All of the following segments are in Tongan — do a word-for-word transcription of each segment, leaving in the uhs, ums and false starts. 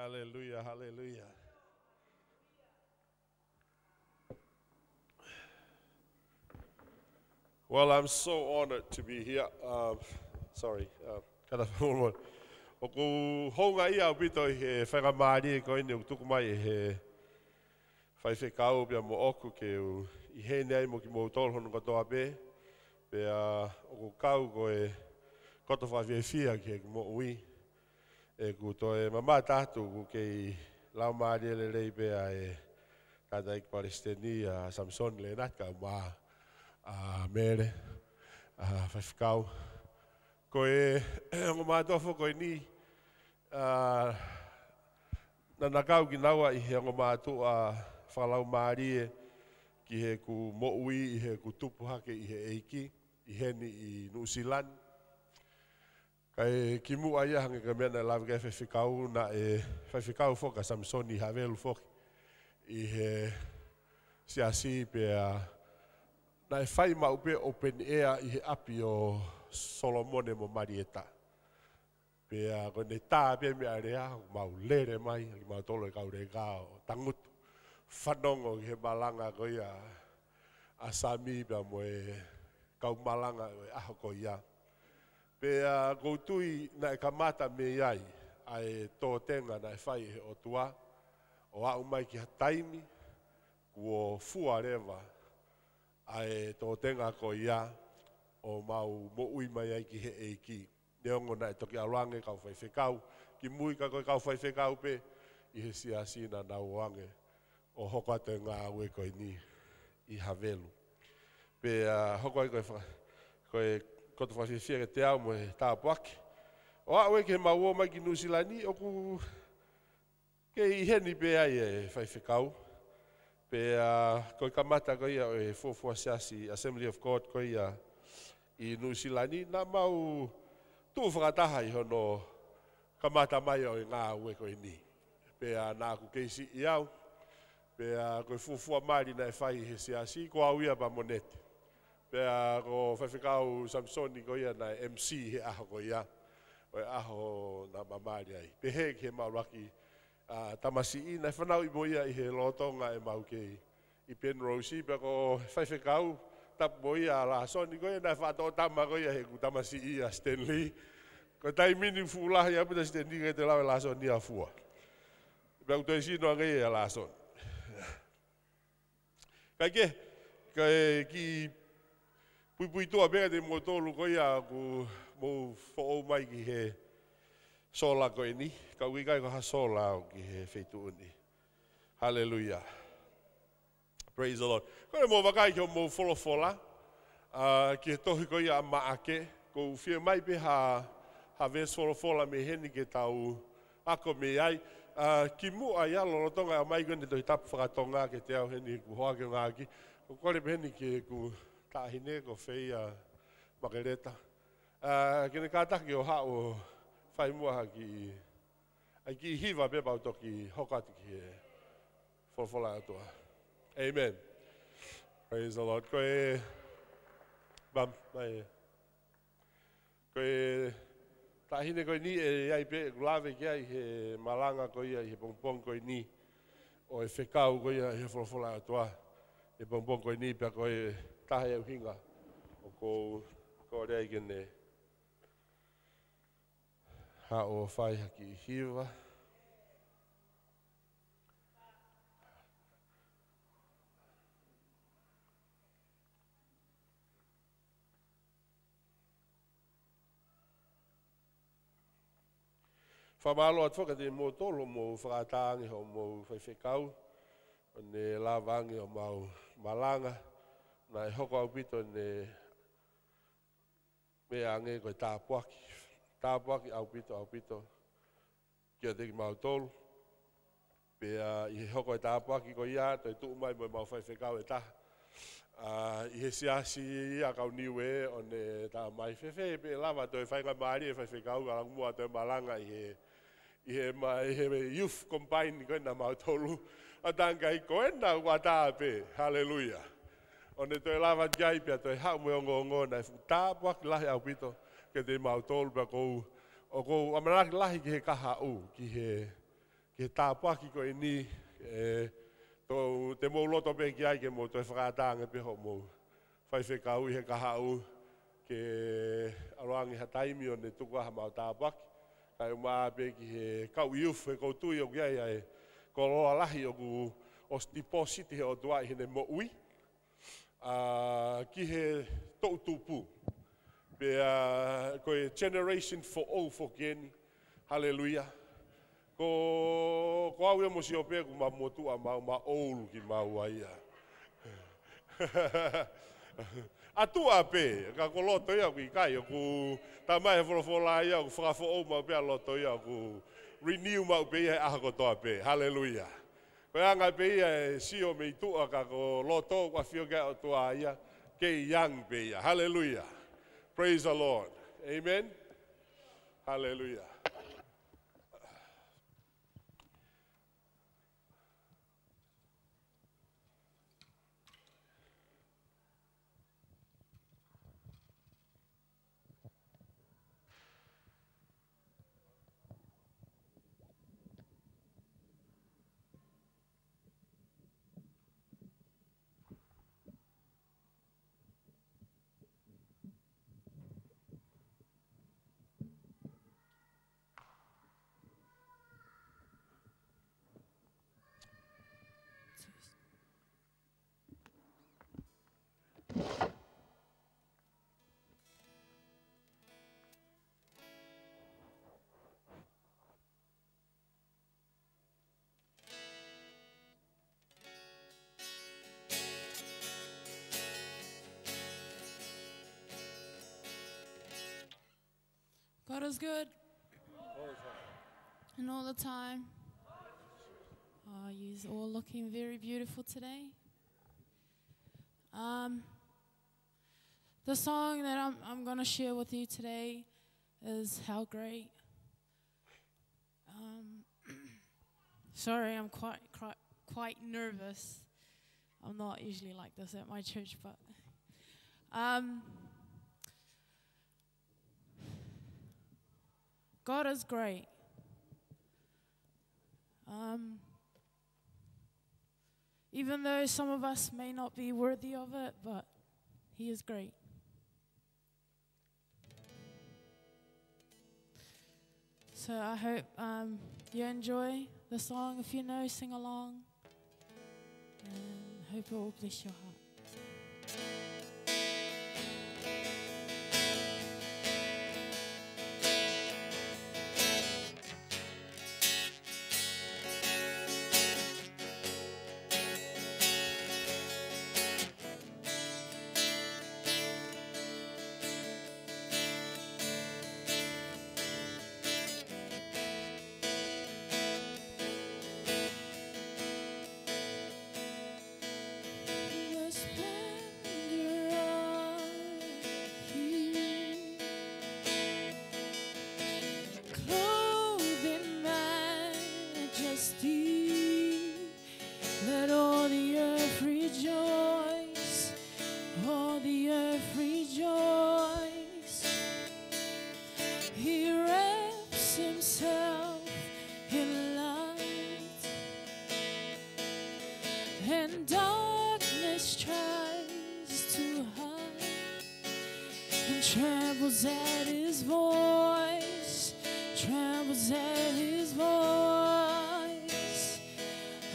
Hallelujah, hallelujah. Well, I'm so honored to be here. Um, sorry, uh, kada fakamālō. ʻOku ou houngaʻia ʻaupito ʻi he faingamālie ko eni ʻoku tuku mai ʻe he faifekau pea mo ʻoku ke u ʻi heni ai mo kimoutolu hono kotoa pē. Pea ʻoku kau ko e koto fakafiefia ki heʻeku moʻui. ʻOku toe mamata atu ʻoku kei laumālie lelei pē ʻa e tangataʻeiki palesiteni ʻa Samisoni Lēnati kae ʻumaʻā ʻa Mele, ʻa faifekau. Ko e ongo mātuʻa foki ko eni, ʻa, naʻa na kau kinaua ʻi he ongo mātuʻa fakalaumālie ki heʻeku moʻui ʻi heʻeku tupu hake ʻi he ʻEiki, ʻi heni ʻi Nuʻusila ni. Kae kimuʻa ia hangē ko e meʻa naʻe lave ki ai e faifekau, naʻe faifekau foki ʻa Samisoni ʻi Havelu foki ʻi he siasi pea naʻe fai maʻu pē open air ʻi he ʻapi ʻo Solomone mo Malieta. Pea ko ʻene tā pē meʻa lea, mau lele mai, kimautolu e kau leka ʻo tangutu. Fanongo ki he malanga ko ia ʻa Sami pea mo e kau malanga ʻo e ʻaho ko ia. Pea ʻoku ou tui naʻe kamata mei ai ʻa e tōtenga naʻe fai ʻe he ʻOtua, ʻo aʻu mai ki ha taimi, kuo fua leva ʻa e tōtenga ko ia ʻo mau moʻui mai ai ki he ʻEiki. Neongo naʻe toki ʻalu ange kau faifekau kimui, ka ko e kau faifekau pē ʻi he siasi naʻa nau ō ange ʻo hoko atu e ngāue ko eni ʻi Havelu. Pea hoko ai ko e fa-, ko e koto fakafiefia kiate au mo e tāpuaki. ʻO aʻu ē ki heʻemau ō mai ki Nuʻusila ni, ʻoku kei ʻi heni pē ai e faifekau. Pea ko e kamata ko ia ʻo e fuofua siasi Assembly of God ko ia ʻi Nuʻusila ni, naʻa mau tuʻu fakataha ʻi hono kamata mai ʻo e ngāue ko eni. Pea naʻa ku kei siʻi au. Pea ko e fuofua mali naʻe fai ʻe he siasi, ko au ia pea mo Nete. Pea ko faifekau Samisoni ko ia naʻe M C he ʻaho ko ia, ʻo e ʻaho naʻa ma mali ai. Pehē ki heʻemau ʻuluaki, ʻa, tamasiʻi, naʻe fanauʻi mo ia ʻi he lolotonga ʻemau kei ʻi Penrose, pea ko faifekau tapu mo ia ʻa Lasoni, ko ia naʻe faʻa toʻo tama ko ia heʻeku tamasiʻi ʻa Stanley. Ko e taimi ni fuʻu lahi ʻaupito ʻa Stanley, ʻikai toe lava ʻe Lasoni ia ʻo fua. Pea ʻoku toe sino ange ia ʻa Lasoni. Kae kehe, ko e kiʻi puipuituʻa pē kiate kimoutolu ko ia ʻoku mou foʻou mai ki he sola ko eni, ka ʻoku ʻikai ko ha sola au ki he feituʻu ni. Haleluia. Praise the Lord. Ko e mou vakai ki hoʻomou folofola, ʻa, ki he tohi ko ia ʻa Maʻake, ʻoku ou fie ʻomai pē ha, ha veesi folofola mei heni ke tau ako mei ai. ʻA, kimuʻa ia lolotonga e ʻomai ko eni e Tohi Tapu faka-Tonga kiate au heni kuo hoʻaki ʻo ngāueʻaki, ʻoku ou kole pē heni ki heʻeku taʻahine ko Feia Makeleta, ʻa, ke ne kātaki ʻo haʻu ʻo fai muʻa ha kiʻi, ʻa e kiʻi hiva pea pau toki hoko atu ki he folofola ʻa e ʻOtua. Amen. Praise the Lord. Ko e, bam, mai. Ko e taʻahine ko eni ʻe ʻi ai pē ʻeku lave ki ai he malanga ko ia ʻi he pongipongi ko eni, ʻo e fekau ko ia ʻi he folofola ʻa e ʻOtua he pongipongi ko eni, pea ko e taha e ʻuhinga ʻoku ou kole ai ke ne haʻu ʻo fai ha kiʻi hiva. Fakamālō atu foki kiate kimoutolu hoʻomou fakaʻatā ange hoʻomou faifekau, ʻo ne lava ange ʻo mau malanga, naʻe hoko ʻaupito ʻene meʻa ange ko e tāpuaki. Tāpuaki ʻaupito, ʻaupito kiate kimautolu. Pea ʻi he hoko e tāpuaki ko ia, toe tuʻu mai mo ʻemau faifekau ʻe taha, ʻa, ʻi he siasi ia kau Niue, ʻo ne tā mai, fēfē pē lava toe faingamālie e faifekau, kae ʻalu muʻa toe malanga ʻi he ʻi he ma-, ʻi he youth combine ko ena mautolu. ʻA, tangataʻeiki ko ena ʻoku ʻatā pē. Haleluia. ʻO ne toe lava ki ai pea toe haʻu mo e ongoongo naʻe fuʻu tāpuaki lahi ʻaupito kiate kimautolu, pea ʻoku ou, ʻoku ou ʻamanaki lahi ki he kahaʻu, ki he, he tāpuaki ko eni, ē, ʻoku te mou loto pē ki ai ke mou toe fakaʻatā ange pē hoʻomou faifekau ʻi he kahaʻu ke ʻalu ange ha taimi ʻo ne tuku ai haʻamau tāpuaki. Kae ʻumaʻā pē ki he kau youth, he ʻoku ou tui ʻoku ʻi ai ʻa e koloa lahi ʻoku ʻosi deposit he ʻOtua ʻi heʻene moʻui. ʻA, ki he toʻutupu. Pea ko e generation foʻou foki eni. Haleluia. Ko, ko au ia mo Siope ʻoku ma motuʻa mau, ma oulu ki mau ai ia. ʻA tuʻa pē, ka ko loto ia ʻoku ʻikai, ʻoku talamai he folofola ia, ʻoku fakafoʻou maʻu pē ʻa loto ia, ʻoku renew maʻu pē ia he ʻaho kotoa pē. Haleluia. Ko e anga pē ia e sio mei tuʻa ka ko loto ʻoku ʻafio ki ai ʻOtua ia, kei young pē ia. Haleluia. Praise the Lord. Amen. Haleluia. God is good. And all the time. Oh, you're all looking very beautiful today. Um, the song that I'm, I'm gonna share with you today is How Great. Um, sorry, I'm quite, quite, quite nervous. I'm not usually like this at my church, but, um, God is great. Um, even though some of us may not be worthy of it, but He is great. So I hope, um, you enjoy the song. If you know, sing along. And hope it will bless your heart. The splendor of Him, clothed in majesty. Let all the earth rejoice, all the earth rejoice. He wraps Himself in light, and darkness tries to hide, and trembles at His voice, trembles at His voice.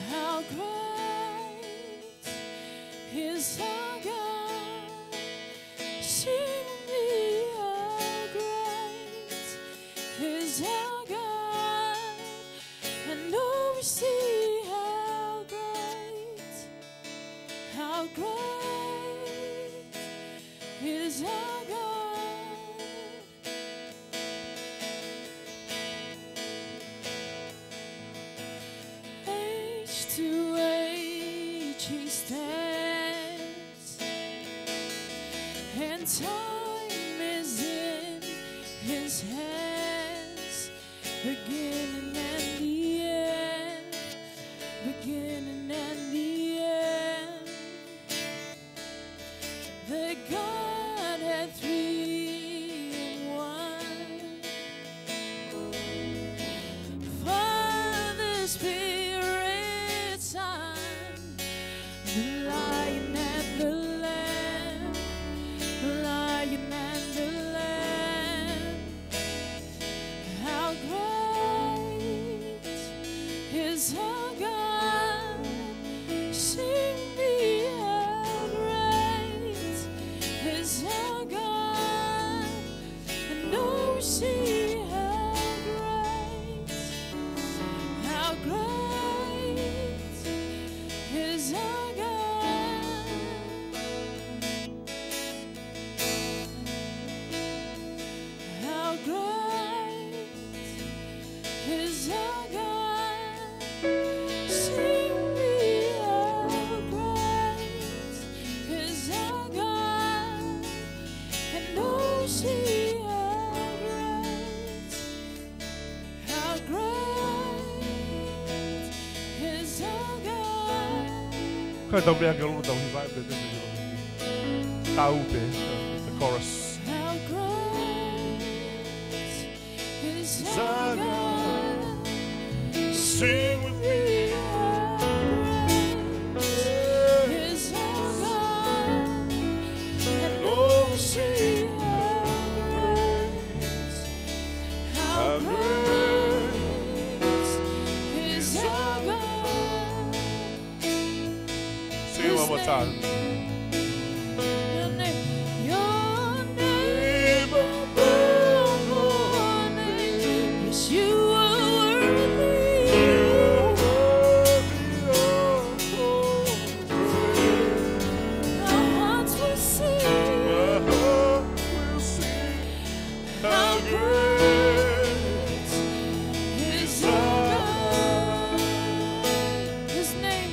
How great is our God. Sing with me, how great is our God. And oh, we see how great, how great is our God. Age to age He stands, and time is in His hands. Beginning and the end, beginning and the end. The Godhead three in one. Father, is our God. Sing me how great is our God. And oh, see how great, how great is our God. How great is our God. Sing me how great is our God. And oh, see how great, how great is our God. Kae tau meʻa ke ʻalu ʻo tau hivaʻi pē te tau pē, the chorus. How great is our God. Sing with me. How great is our God. And oh, see how great, how great is our God. Sing it one more time. Your name, your name above all names. Yes, you are worthy. You are worthy of all praise. Our hearts will sing. My heart will sing. How great is our God. His name.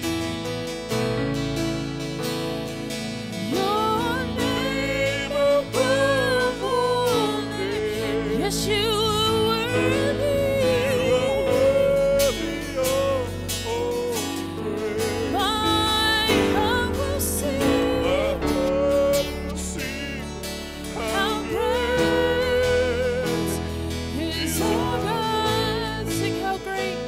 Your name above all names. Yes, you are worthy. You are worthy of all praise. My heart will sing. My heart will sing. How great is our God. Sing, how great.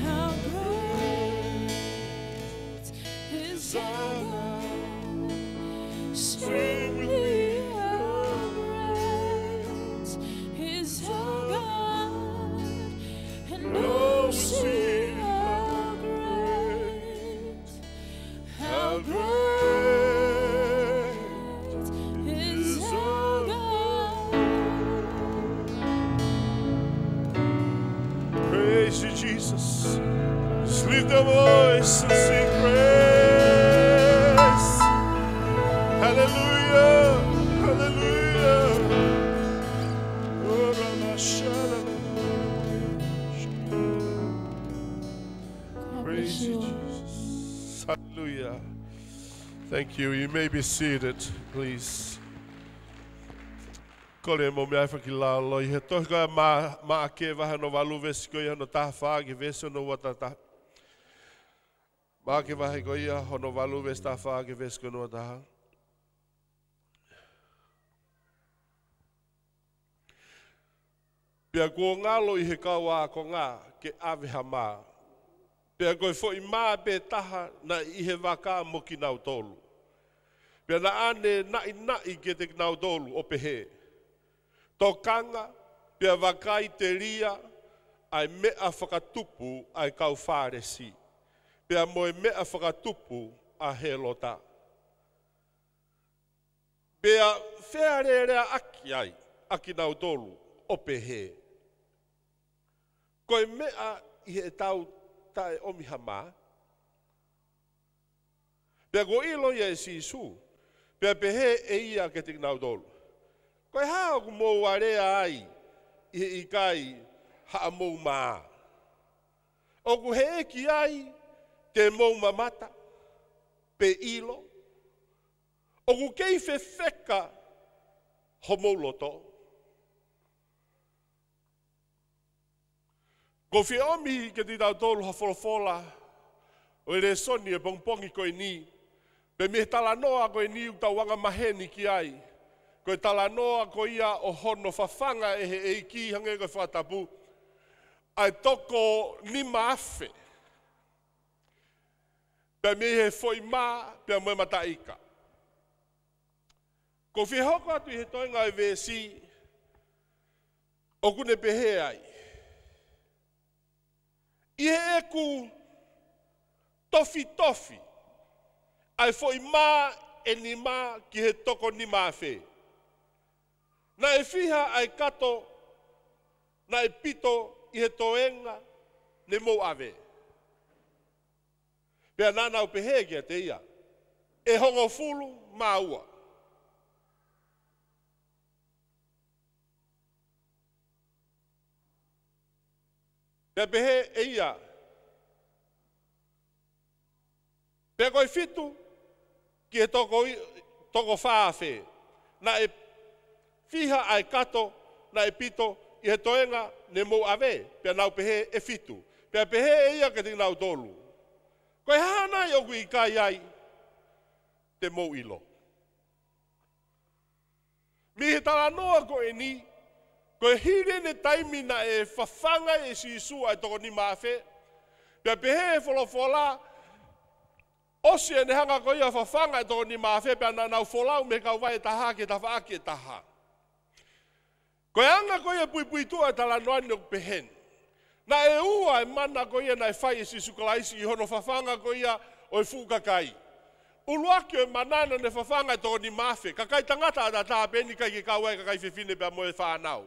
How great is our God. Sing with me. How great is our God. And oh, see how great, how great is our God. Praise you, Jesus. Just lift your voice and sing praise. Hallelujah. Hallelujah. Oh, Ramashana. Praise you, Jesus. Hallelujah. Thank you. You may be seated, please. Kole mo meʻa fakilalo ʻi he tohi ko ia ʻa Ma-, Maʻake vahe hono valu veesi ko ia hono taha fā ki he veesi hono ua taha taha. Maʻake vahe ko ia hono valu veesi taha fā ki he veesi ko ia hono ua taha. Pea kuo ngalo ʻi he kau ākonga ke ʻave ha mā. Pea ko e foʻi mā pē taha naʻe ʻi he vaka mo kinautolu. Pea naʻa ne naʻinaʻi kiate kinautolu ʻo pehē, Tokanga, pea vakai telia ʻa e meʻa fakatupu ʻa e kau Fālesi, pea mo e meʻa fakatupu ʻa Hēlota. Pea fealēleaʻaki ai ʻa kinautolu ʻo pehē, Ko e meʻa ʻi heʻetau taʻeʻomi ha mā? Pea kuo ʻilo ia ʻe Sīsū, pea pehē ʻe ia kiate kinautolu, Ko e hā ʻoku mou alea ai ʻi he ʻikai haʻamou mā? ʻOku heʻeki ai te mou mamata pe ʻilo? ʻOku kei fefeka homou loto? ʻOku ou fie ʻomi kiate kitautolu ha folofola ʻo e lēsoni ʻo e pongipongi ko eni, pea mei he talanoa ko eni ʻoku tau angamaheni ki ai. Ko e talanoa ko ia ʻo hono fafanga ʻe he ʻEiki, hangē ko e fakatapu, ʻa e toko nima afe. Pea mei he foʻi mā, pea mo e mataʻika. ʻOku ou fie hoko atu ʻi he toenga ʻo e veesi, ʻOku ne pehē ai, ʻi heʻeku tofitofi ʻa e foʻi mā ʻe nima ki he toko nima afe, naʻe fiha ʻa e kato naʻe pito ʻi he toenga ne mou ʻave? Pea naʻa nau pehē kiate ia, ʻE hongofulu mā ua. Pea pehē ʻe ia, Pea ko e fitu ki he toko i-, toko fā afe, naʻe fiha ʻa e kato naʻe pito ʻi he toenga ne mou ʻave? Pea nau pehē, ʻE fitu. Pea pehē ʻe ia kiate kinautolu, Ko e hā nai ʻoku ʻikai ai te mou ʻilo? Mei he talanoa ko eni, ko e hili ʻene taimi naʻe fafanga ai ʻe Sīsū ʻa e toko nima afe, pea pehē ʻe he folofola, ʻosi ʻene hanga ko ia ʻo fafanga ʻa e toko nima afe, pea naʻa nau folau mei he kauvai ʻe taha ki he tafaʻaki ʻe taha. Ko e anga ko ia puipuituʻa e talanoa ni ʻoku pehē ni. Naʻe ua e mana ko ia naʻe fai ʻe Sīsū Kalaisi ʻi hono fafanga ko ia ʻo e fuʻu kakai. ʻUluaki ʻo e mana naʻa ne fafanga e toko nima afe, kakai tangata ʻataʻatā pē eni, ʻikai ke kau ai e kakai fefine pea mo e fānau.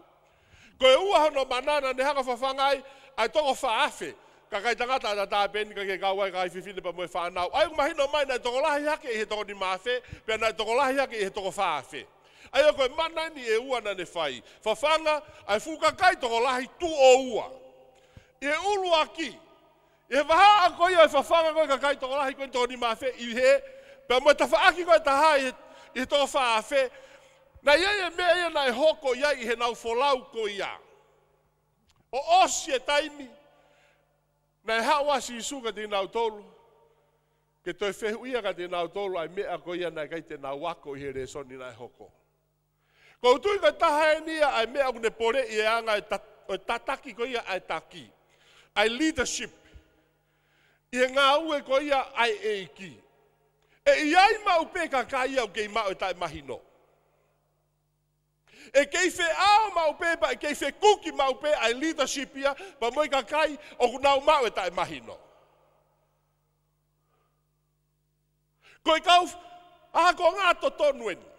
Ko e ua hono mana naʻa ne hanga ʻo fafanga ai ʻa e toko fā afe, kakai tangata ʻataʻatā pē eni, ʻikai ke kau ai e kakai fefine pea mo e fānau. ʻA ia ʻoku mahino mai naʻe tokolahi hake ʻi he toko nima afe, pea naʻe tokolahi hake ʻi he toko fā afe. ʻA ia ko e mana eni ʻe ua naʻa ne fai. Fafanga ʻa e fuʻu kakai tokolahi tuʻo ua. ʻI he ʻuluaki, ʻi he vahaʻa ko ia ʻo e fafanga ko ia e kakai tokolahi ko eni toko nima afe ʻi he, pea mo e tafaʻaki ko ē ʻe taha ʻi he, ʻi he toko fā afe, naʻe ʻi ai e meʻa ia naʻe hoko ʻi ai ʻi heʻenau folau ko ia. ʻO ʻosi e taimi, naʻe haʻu ʻa Sīsū kiate kinautolu ke toe fehuʻia kiate kinautolu ʻa e meʻa ko ia naʻe ʻikai te nau ako ʻi he lēsoni naʻe hoko. ʻOku ou tui ko e taha eni ia ʻa e meʻa ʻoku ne poleʻi e anga e ta-, ʻo e tataki ko ia ʻa e taki, ʻa e leadership ʻi he ngāue ko ia ʻa e ʻEiki. ʻE ʻi ai maʻu pē kakai ia ʻoku kei maʻu e taʻemahino. ʻE kei feʻao maʻu pē pea ʻe kei fekuki maʻu pē ʻa e leadership ia pea mo e kakai ʻoku nau maʻu e taʻemahino. Ko e kau ākonga totonu eni.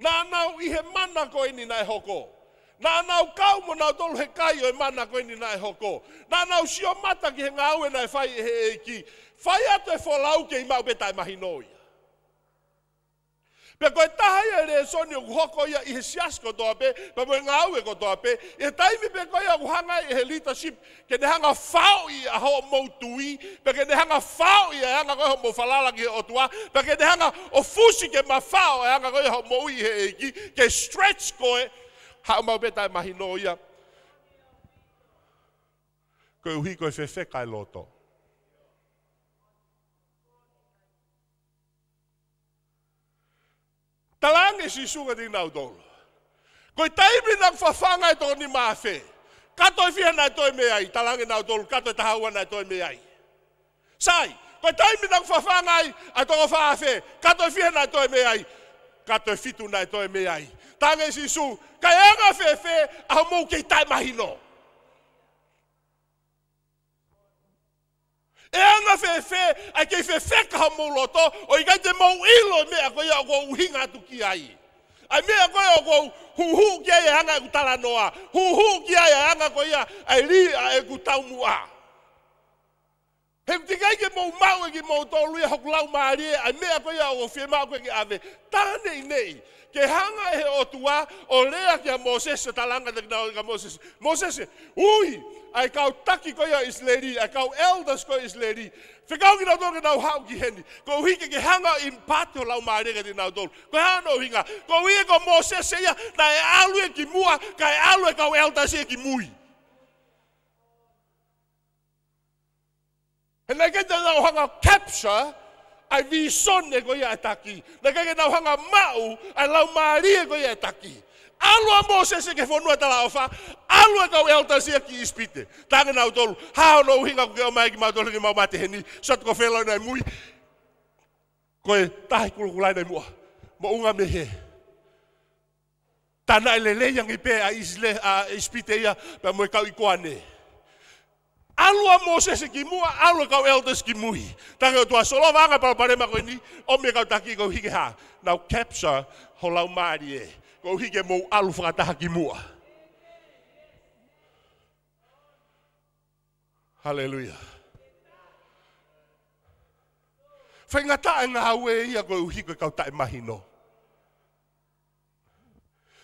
Naʻa nau ʻi he mana ko eni naʻe hoko. Naʻa nau kau mo nautolu he kai ʻo e mana ko eni naʻe hoko. Naʻa nau sio mata ki he ngāue naʻe fai ʻe he ʻEiki. Fai atu e folau kei maʻu pē taʻemahino ia. Pea ko e taha ia e lēsoni ʻoku hoko ia ʻi he siasi kotoa pē, pea mo e ngāue kotoa pē, ʻi he taimi pē ko ia ʻoku hanga ai ʻe he leadership ke ne hanga ʻo faʻoʻi ʻa hoʻomou tui, pea ke ne hanga ʻo faʻoʻi ʻa e anga ko ē hoʻomou falala ki he ʻOtua, pea ke ne hanga ʻo fusi ke mafaʻo ʻa e anga ko ē hoʻo moʻui ʻi he ʻEiki, ke stretch koe, haʻu maʻu pē taʻemahino ia. Koeʻuhi ko e fefeka e loto. Talaange ʻe Sīsū kiate kinautolu, ko e taimi naʻa ku fafanga e toko nima afe, kato ʻe fiha naʻe toe mei ai? Talaange ʻe nautolu, kato ʻe taha ua naʻe toe mei ai. Sai, ko e taimi naʻa ku fafanga ai ʻa e toko fā afe, kato ʻe fiha naʻe toe mei ai? Kato ʻe fitu naʻe toe mei ai. Talaange ʻe Sīsū, kae anga fēfē ʻa hoʻomou kei taʻemahino? ʻE anga fēfē ʻa e kei fefeka homou loto, ʻo ʻikai te mou ʻilo e meʻa ko ia ʻoku ou ʻuhinga atu ki ai? ʻA e meʻa ko ia ʻoku ou huʻuhuʻu ki ai e anga ʻeku talanoa, huʻuhuʻu ki ai e anga ko ia ʻa e lī ʻa ʻeku taumuʻa. He ʻoku teʻeki ai ke mou maʻu ʻe kimoutolu ia hoku laumālie, ʻa e meʻa ko ia ʻoku ou fiemaʻu ke ʻave. Tā neʻineʻi, ke hanga ʻe he ʻOtua ʻo lea kia Mōsese, talaange kiate kinaua kia Mōsese, Mōsese, ui ʻa e kau taki ko ia ʻo ʻIsileli, ʻa e kau elders ko ia ʻo ʻIsileli. Fekau kinautolu ke nau haʻu ki heni. Koeʻuhi ke ke hanga ʻo impart ho laumālie kiate kinautolu. Ko e hā hono ʻuhinga? Koeʻuhi ko Mōsese ia naʻe ʻalu ia ki muʻa, kae ʻalu e kau elders ia ki mui. He naʻe ʻikai te nau hanga ʻo capture ʻa e vīsone ko ia ʻa e taki. Naʻe ʻikai ke nau hanga ʻo maʻu ʻa e laumālie ko ia ʻa e taki. ʻAlu ʻa Mōsese ki he fonua talaʻofa, ʻalu e kau elders ia ki ʻIsipite. Talaange ʻe nautolu, hā hono ʻuhinga ʻoku ke ʻomai kimautolu ke mau mate heni, sio atu ko Felo naʻe mui, ko e Tahi Kulokula naʻe muʻa, moʻunga mei hē. Tā naʻe lelei ange pē ʻa ʻIsileli, ʻa ʻIsipite ia, pea mo e kau ʻi Koane. ʻAlu ʻa Mōsese ki muʻa, ʻalu e kau elders ki mui. Tangata ʻOtua, solova ange e palopalema ko eni, ʻomi e kau taki koeʻuhi ke hā. Nau capture ho laumālie. Koeʻuhi ke mou ʻalu fakataha ki muʻa. Haleluia. Faingataʻa e ngāue ia koeʻuhi ko e kau taʻemahino.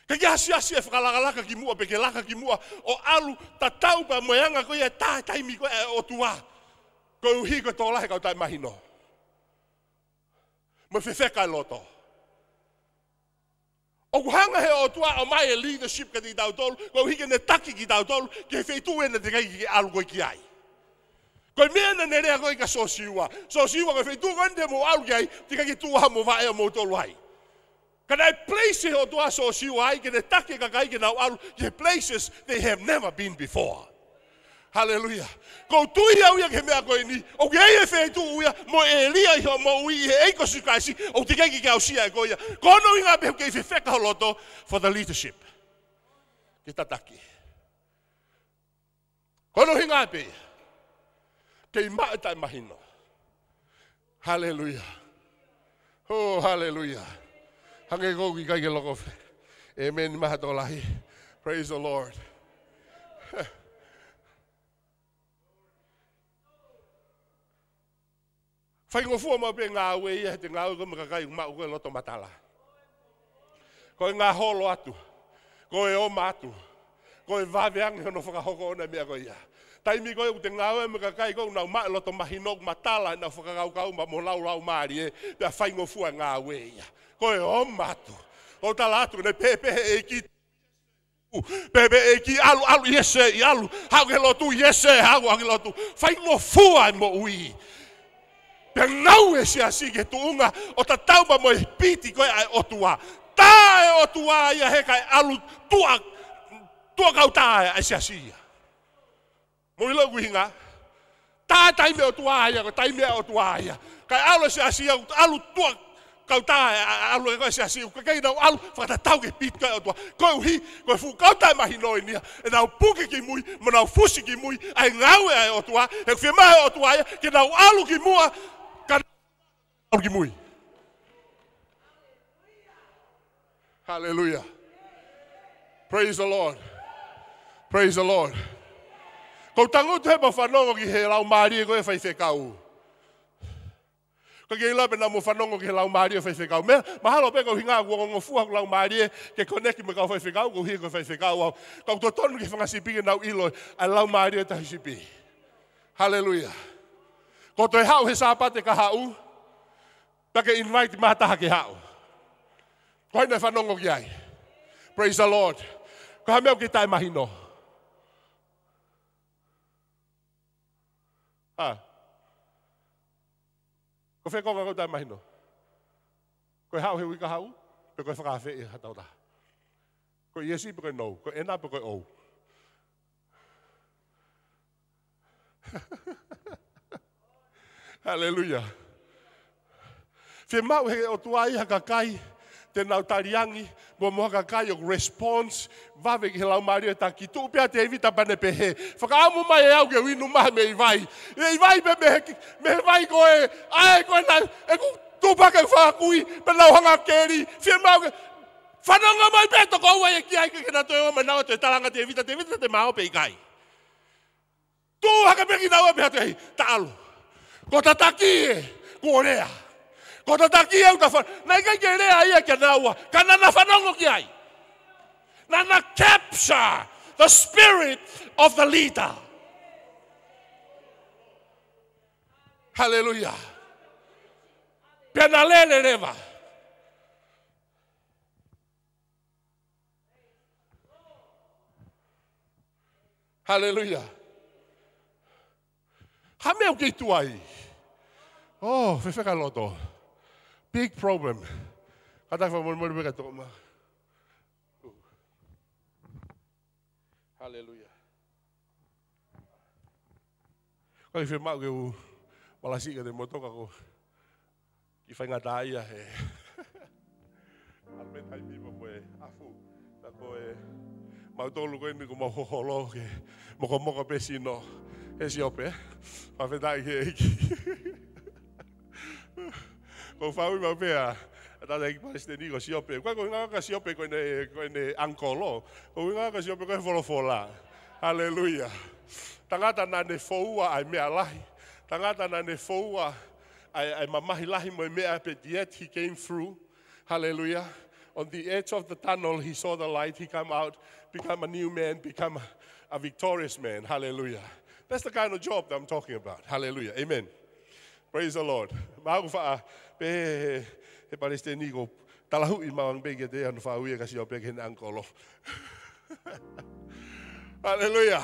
Ke ke asiasi e fakalakalaka ki muʻa, pe ke laka ki muʻa, ʻo ʻalu tatau pea mo e anga ko ia e tā taimi ko ē ʻa e ʻOtua. Koeʻuhi ko e tokolahi e kau taʻemahino. Mo e fefeka e loto. ʻOku hanga he ʻOtua ʻo ʻomai e leadership kiate kitautolu, koeʻuhi ke ne taki kitautolu, ki he feituʻu ʻe naʻe teʻeki ke ʻalu koe ki ai. Ko e meʻa naʻa ne lea ko ē kia Sōsiua. Sōsiua, ko e feituʻu ko eni te mou ʻalu ki ai, teʻeki ke tuʻu ha mo vaʻe ʻa moutolu ai. Ka naʻe place he ʻOtua Sōsiua ai, ke ne taki e kakai ke nau ʻalu ki he places they have never been before. Haleluia. Ko u tui au ia ki he meʻa ko eni, ʻoku ʻi ai e feituʻu ia, mo e ʻēlia ʻi hoʻo moʻui ʻi he ʻEiki ko Sīsū Kalaisi, ʻoku teʻeki ke ke aʻusia ʻe koe ia. Ko hono ʻuhinga pē ʻoku kei fefeka ho loto for the leadership. Ke tataki. Ko hono ʻuhinga pē ia. Kei maʻu e taʻemahino. Haleluia. Oh, haleluia. Hangē ko ʻoku ʻikai ke loko fē. ʻĒmeni, maha tokolahi. Praise the Lord. Faingofua maʻu pē ngāue ia, he te ngāue koe mo e kakai ʻoku maʻu ko ē loto matala. Ko e ngaholo atu. Ko e oma atu. Ko e vave ange hono fakahoko ʻona e meʻa ko ia. Taimi ko ē ʻoku te ngāue mo e kakai ko ē ʻoku nau maʻu e loto mahino ʻoku matala ʻenau fakakaukau mo honau laumālie, pea faingofua e ngāue ia. Ko e oma atu. ʻOku tala atu, naʻe pehē pē he ʻEiki, pehē pē ʻEiki, ʻalu, ʻalu, yes, sir, ʻalu. Haʻu ki he lotu, yes, sir, haʻu, haʻu ki he lotu. Faingofua e moʻui. Pea ngāue e siasi ki he tuʻunga ʻo tatau pea mo e piti ko ē ʻa e ʻOtua. Tā e ʻOtua ia he kae ʻalu tuʻa, tuʻa kautā ʻa e siasi ia. Mou ʻilo ʻoku ʻuhinga. Tā taimi ʻa e ʻOtua ia, ko e taimi ʻa e ʻOtua ia. Kae ʻalu e siasi ia, ʻalu tuʻa kautā, ʻa, ʻa, ʻalu e ko e siasi, ʻoku ʻikai ke nau ʻalu fakatatau ki he piti ko ē ʻa e ʻOtua. Koeʻuhi, ko e fuʻu kau taʻemahino eni ia, ʻenau puke ki mui, mo nau fusi ki mui ʻa e ngāue ʻa e ʻOtua, he ʻoku fiemaʻu ʻe he ʻOtua ia ke nau ʻalu ki muʻa, ka ʻalu ki mui. Haleluia. Praise the Lord. Praise the Lord. Ko u tangutu he mau fanongo ki he laumālie ko ē faifekau. Ko e kei lau pē naʻa mou fanongo ki he laumālie faifekau. Meʻa, mahalo pē ko e ʻuhinga ʻoku ongongofua hoku laumālie ke connect mo e kau faifekau, koeʻuhi ko e faifekau au. Ka ʻoku totonu ki he fanga sipi ke nau ʻilo ʻa e laumālie ʻo e tauhi sipi. Haleluia. Ko e toe haʻu he Sāpate kahaʻu, pea ke invite mai ha taha ke haʻu. Ko hai naʻe fanongo ki ai? Praise the Lord. Ko e hā e meʻa ʻoku ke taʻemahino? Ha? Ko fē konga ʻoku ke taʻemahino? Ko e haʻu he uike kahaʻu, pe ko e fakaafeʻi ha taha? Ko e yes pe ko e no? Ko e ʻena pe ko e ʻou? Haleluia. Fiemaʻu he ʻOtua ia ha kakai te nau taliangi, mo, mo ha kakai ʻoku response vave ki he laumālie ʻo e taki. Tuʻu pē ʻa Tēvita pea ne pehē, fakaʻamu mai ʻe au ke u inu maha mei vai. Mei vai pē mei he, mei he vai ko ē, ʻa ē ko ē naʻe, ʻeku tupu hake ʻeku fanga kui, pea nau hanga ʻo keli, fiemaʻu ke, fanongo mai pē toko ua ia ki ai ke, ke na toe ō mai naua ʻo toe talanga Tēvita, Tēvita te mau pē ʻikai. Tuʻu hake pē kinaua pea toe ʻai, ta ʻalu. Ko e tataki ē, kuo lea. Ko e tataki ē ʻoku ta fa-, naʻe ʻikai ke lea ia kia naua, ka naʻa na fanongo ki ai. Naʻa na capture the spirit of the leader. Haleluia. Pea na lele leva. Haleluia. Hā e meʻa ʻoku ke tuai? Oh, fefeka loto. Big problem. Kātaki fakamolemole pē ka toko ma. Haleluia. Ko e fiemaʻu ke u malasi ka te motoka ko ki faingataʻa ia he. Alo me taimi mo e afu. Ko e mautolu ko eni kuo mau hoholo ke mokomoko pē sino he siope. Fakafetaʻi ki he ʻEiki. Ko e faʻu mai pē ʻa e tangataʻeiki palesiteni ko Siope. Ko e, ko e ʻuhinga ko Siope ko ʻene, ko ʻene uncle. Ko e ʻuhinga ko Siope ko e folofola. Haleluia. Tangata naʻa ne foua ʻa e meʻa lahi. Tangata naʻa ne foua ʻa e, ʻa e mamahi lahi mo e meʻa, but yet he came through. Hallelujah. On the edge of the tunnel, he saw the light. He come out, become a new man, become a, a victorious man. Hallelujah. That's the kind of Job that I'm talking about. Hallelujah. Amen. Praise the Lord. Mau faʻa pehē he, he palesiteni ko talahuʻi mau ang pē ke te anu faʻu ia ka Siope ke ne uncle. Haleluia.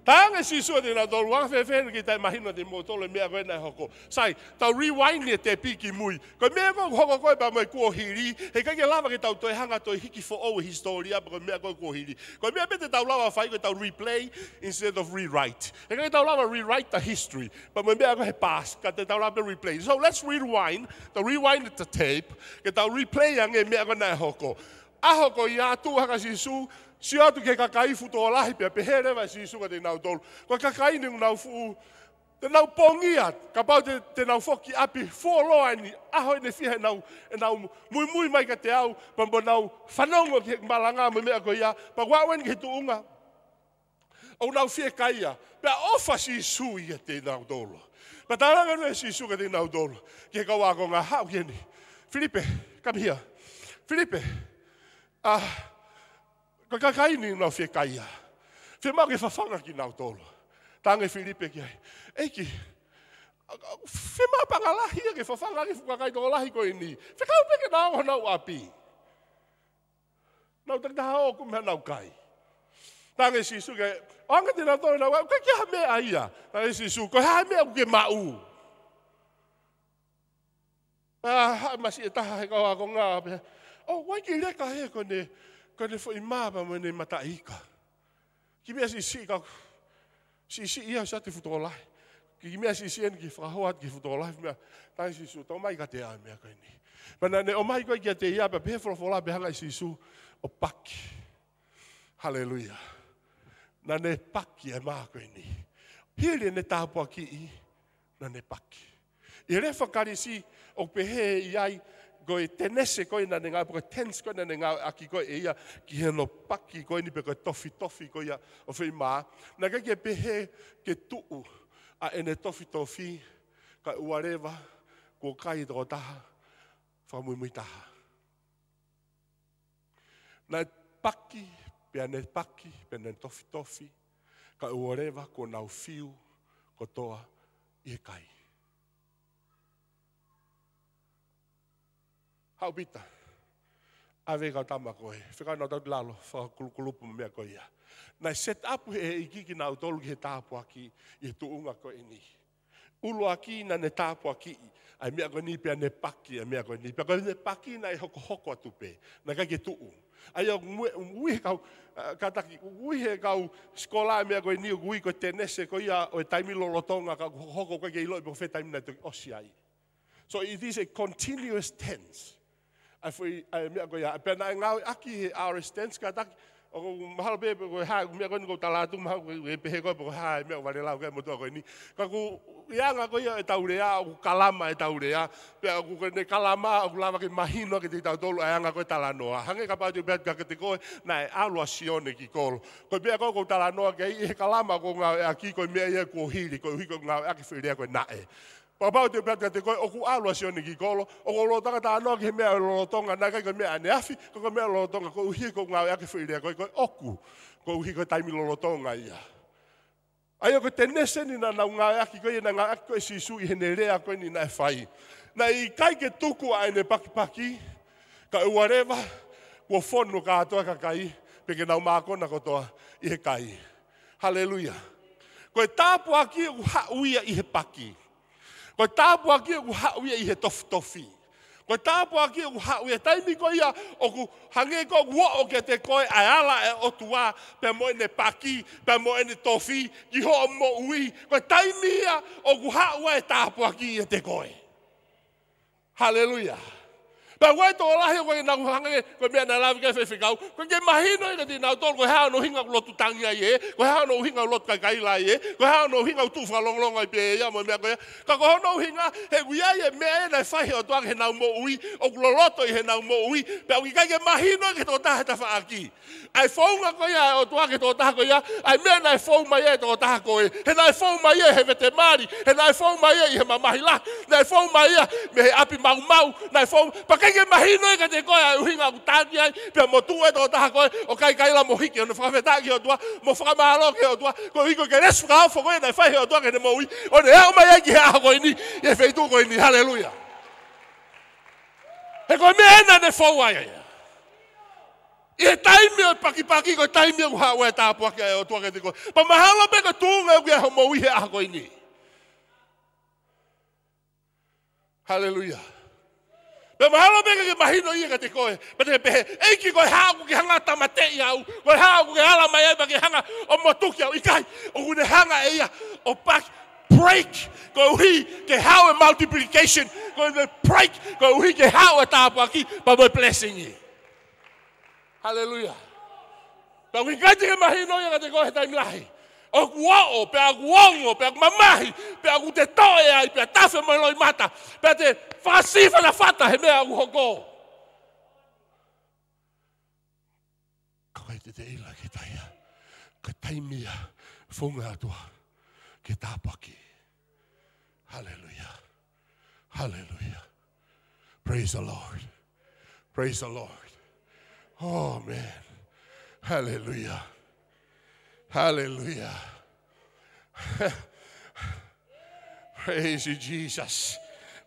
Talaange ʻe Sīsū kiate kinautolu, ʻoku fēfē ʻeni ke tau mahino ʻe moutolu e meʻa ko ē naʻe hoko. Sai, tau rewind e tepi ki mui. Ko e meʻa ko ē ʻoku hoko ko ē pea mo e kuohili, heʻikai ke lava ke tau toe hanga ʻo toe hiki foʻou e hisitōlia, pea ko e meʻa ko ē kuohili. Ko e meʻa pē te tau lava fai ko e tau replay instead of rewrite. Heʻikai ke tau lava rewrite the history pea mo e meʻa ko ē he past, ka te tau lava pē replay. So let's rewind, tau rewind the tape, ke tau replay ange e meʻa ko ē naʻe hoko. ʻAho ko ia tuʻu hake ʻa Sīsū, sio atu ki he kakai fuʻu tokolahi pea pehē leva ʻe Sīsū kiate kinautolu, ko e kakai ni ʻoku nau fuʻu, te nau pongia, kapau te, te nau foki ʻapi fuoloa ʻeni, ʻaho ʻeni ʻe fiha ʻenau, ʻenau muimui mai kiate au, pea mo nau fanongo ki he malanga mo e meʻa ko ia, pea ʻoku aʻu ʻeni ki he tuʻunga ʻoku nau fiekaia, pea ʻofa ʻa Sīsū kiate kinautolu. Pea talaange ʻe Sīsū kiate kinautolu, ki he kau ākonga, haʻu ki heni. Filipe, come here. Filipe, ah, ko e kakai ni ʻoku nau fiekaia. Fiemaʻu ke fafanga kinautolu. Talaange ʻe Filipe ki ai, ʻEiki, fiemaʻu pē ʻa e lahi ia ke fafanga ʻaki e fuʻu kakai tokolahi ko eni. Fekau pē ke nau ō honau ʻapi. Nau takitaha ō ʻo kumi haʻanau kai. Talaange ʻe Sīsū ki ai, ʻoange kiate kinautolu ʻenau kai, ʻikai ke ʻi ai ha meʻa ia. Talaange ʻe Sīsū, ko e hā e meʻa ʻoku ke maʻu? Pea haʻu e masiʻi ʻe taha he kau ākonga pea, ʻoku ʻikai ke leka ē ko ʻene, ko ʻene foʻi mā pea mo ʻene mataʻi ika. Kiʻi meʻa siʻisiʻi ka, siʻisiʻi ia ʻoku ʻoatu ʻe he fuʻu tokolahi. Kiʻi meʻa siʻisiʻi eni ke fakahā atu ki he fuʻu tokolahi, meʻa, talaange ʻe Sīsū, tau ʻomai kiate au e meʻa ko eni. Pea naʻa ne ʻomai ko ē kiate ia, pea pehē folofola pea hanga ʻe Sīsū ʻo paki. Haleluia. Naʻa ne paki e mā ko eni. Hili ʻene tāpuakiʻi, naʻa ne paki. ʻI he lea faka-Kalisi ʻoku pehē ʻi ai, ko e tenese ko ē naʻa ne ngāue, ko e tense ko ē naʻa ne ngāueʻaki ko ē ʻe ia ki hono paki ko eni pe ko e tofitofi ko ia ʻo e foʻi mā. Naʻe ʻikai ke pehē ke tuʻu ʻa ʻene tofitofi, kae ʻoua leva kuo kai e tokotaha fakamuimui taha. Naʻe paki, pea ne paki, pea ne tofitofi, kae ʻoua leva kuo nau fiu kotoa ʻi he kai. Haʻu Pita, ʻave e kau tama ko ē, fekau nautolu ki lalo, fakakulukulupu mo e meʻa ko ia. Naʻe set up ʻe he ʻEiki kinautolu ki he tāpuaki ʻi he tuʻunga ko eni. ʻUluaki naʻa ne tāpuakiʻi ʻa e meʻa ko eni pea ne paki ʻa e meʻa ko eni. Pea ko ʻene paki naʻe hokohoko atu pē. Naʻe ʻikai ke tuʻu. ʻA ia ʻoku mui, ui he kau, ah, kātaki, ui he kau sikola e meʻa ko eni, ʻoku ui ko e tenese ko ia ʻo e taimi lolotonga ka ʻoku hokohoko ʻikai ke ʻiloʻi pe ko fē taimi naʻe toki ʻosi ai. So it is a continuous tense. ʻA e foʻi, ʻa e meʻa ko ia, pea naʻe ngāueʻaki he aorist tense kātaki, ʻoku mahalo pē, pe ko e hā, meʻa ko eni ʻoku ou tala atu, mahalo ʻoku ke pehē koe pe ko e hā e meʻa ʻoku vale lau ki ai e motuʻa ko eni. Ka ʻoku ʻi he anga ko ia ʻetau lea, ʻoku kalama ʻetau lea, pea ʻoku ko ʻene kalama, ʻoku lava ke mahino kiate kitautolu ʻa e anga ko ē e talanoa. Hangē kapau te u pehē atu kiate koe, naʻe ʻalu ʻa Sione ki kolo. Ko e meʻa ko ē ʻoku ou talanoa ki ai, ʻi he kalama ʻoku ngāueʻaki, ko e meʻa ia kuo hili, koeʻuhi ko e ngāueʻaki e foʻi lea ko e naʻe. Pea kapau te u pehē atu kiate koe, ʻoku ʻalu ʻa Sione ki kolo, ʻoku ou lolotonga talanoa ki he meʻa ʻo e lolotonga, naʻe ʻikai ko e meʻa ʻaneafi, ka ko e meʻa ʻo e lolotonga, koeʻuhi ko e ngāueʻaki e foʻi lea ko ē, ko e ʻoku, koeʻuhi ko e taimi lolotonga ia. ʻA ia ko e tenese eni naʻa nau ngāueʻaki ko ē, naʻe ngāueʻaki ko ē ʻe Sīsū ʻi heʻene lea ko eni naʻe fai. Naʻe ʻikai ke tuku ʻa ʻene pakipaki, kae ʻoua leva kuo fonu kātoa e kakai, pe ke nau mākona kotoa ʻi he kai. Haleluia. Ko e tāpuaki ʻoku haʻu ia ʻi he paki. Ko e tāpuaki ʻoku haʻu ia ʻi he tofitofi. Ko e tāpuaki ʻoku haʻu ia he taimi ko ia ʻoku hangē ko ē ʻoku oʻo kiate koe ʻa e ala ʻo e ʻOtua, pea mo ʻene paki, pea mo ʻene tofi ki hoʻo moʻui. Ko e taimi ia ʻoku haʻu ai e tāpuaki ʻiate koe. Haleluia. Pea ʻoku ʻi ai e tokolahi ʻoku ʻikai ke nau hanga, ko e meʻa naʻe lave ki ai e faifekau, ʻoku ʻikai ke mahino ia kiate kinautolu, ko e hā hono ʻuhinga ʻoku lotu tangi ai ē, ko e hā hono ʻuhinga ʻoku lotu kaikaila ai ē, ko e hā hono ʻuhinga ʻoku tuʻu fakalongolongo ai pē ia mo e meʻa ko ia. Ka ko hono ʻuhinga, he ʻoku ʻi ai e meʻa ia naʻe fai he ʻOtua ki heʻenau moʻui, ʻoku loloto ʻi heʻenau moʻui, pea ʻoku ʻikai ke mahino ia ki he tokotaha he tafaʻaki. ʻA e founga ko ia ʻa e ʻOtua ki he tokotaha ko ia, ʻa e meʻa naʻe fou mai ai e tokotaha ko ē. He naʻe fou mai ia he vete mali, he naʻe fou mai ia ʻi he mamahi lahi, naʻe fou mai ia mei he ʻapi maumau, naʻe fou, pea ʻikai ke mahino ia kiate koe ʻa e ʻuhinga ʻoku tangi ai, pea mo tuʻu e tokotaha ko ē, ʻo kaikaila mo hiki hono fakafetaʻi ki he ʻOtua, mo fakamālō ki he ʻOtua, koeʻuhi ko e kelesi fakaofo ko ē naʻe fai he ʻOtua ki heʻene moʻui, ʻo ne aʻu mai ai ki he ʻaho ko eni, ʻi he feituʻu ko eni, haleluia. He ko e meʻa ena naʻe fou ai ia. ʻI he taimi ʻo e pakipaki, ko e taimi ʻoku haʻu ai e tāpuaki ʻa e ʻOtua kiate koe. Pea mahalo pē ko e tuʻunga ʻoku ʻi ai hoʻo moʻui he ʻaho ko eni. Haleluia. Pea mahalo pē ʻikai ke mahino ia kiate koe. Pea te ke pehē, ʻEiki, ko e hā ʻoku ke hanga ʻo tāmateʻi au? Ko e hā ʻoku ke ala mai ai pea ke hanga ʻo motuki au? ʻIkai, ʻoku ne hanga ʻe ia ʻo paki, break, koeʻuhi ke haʻu e multiplication. Ko e break, koeʻuhi ke haʻu e tāpuaki, pea mo e blessing. Haleluia. Pea ʻoku ʻikai te ke mahino ia kiate koe he taimi lahi. ʻOku oʻo, pea ʻoku ongo, pea ʻoku mamahi, pea ʻoku te toe ai, pea tafe mo e loʻimata, pea te fakasiʻi fatafata he meʻa ʻoku hoko. Ka ʻoku ʻikai te te ʻilo ki he taimi ia, ko e taimi ia, founga atu ā, ke tāpuaki. Haleluia. Haleluia. Praise the Lord. Praise the Lord. Oh, man. Haleluia. Haleluia. Praise you, Jesus.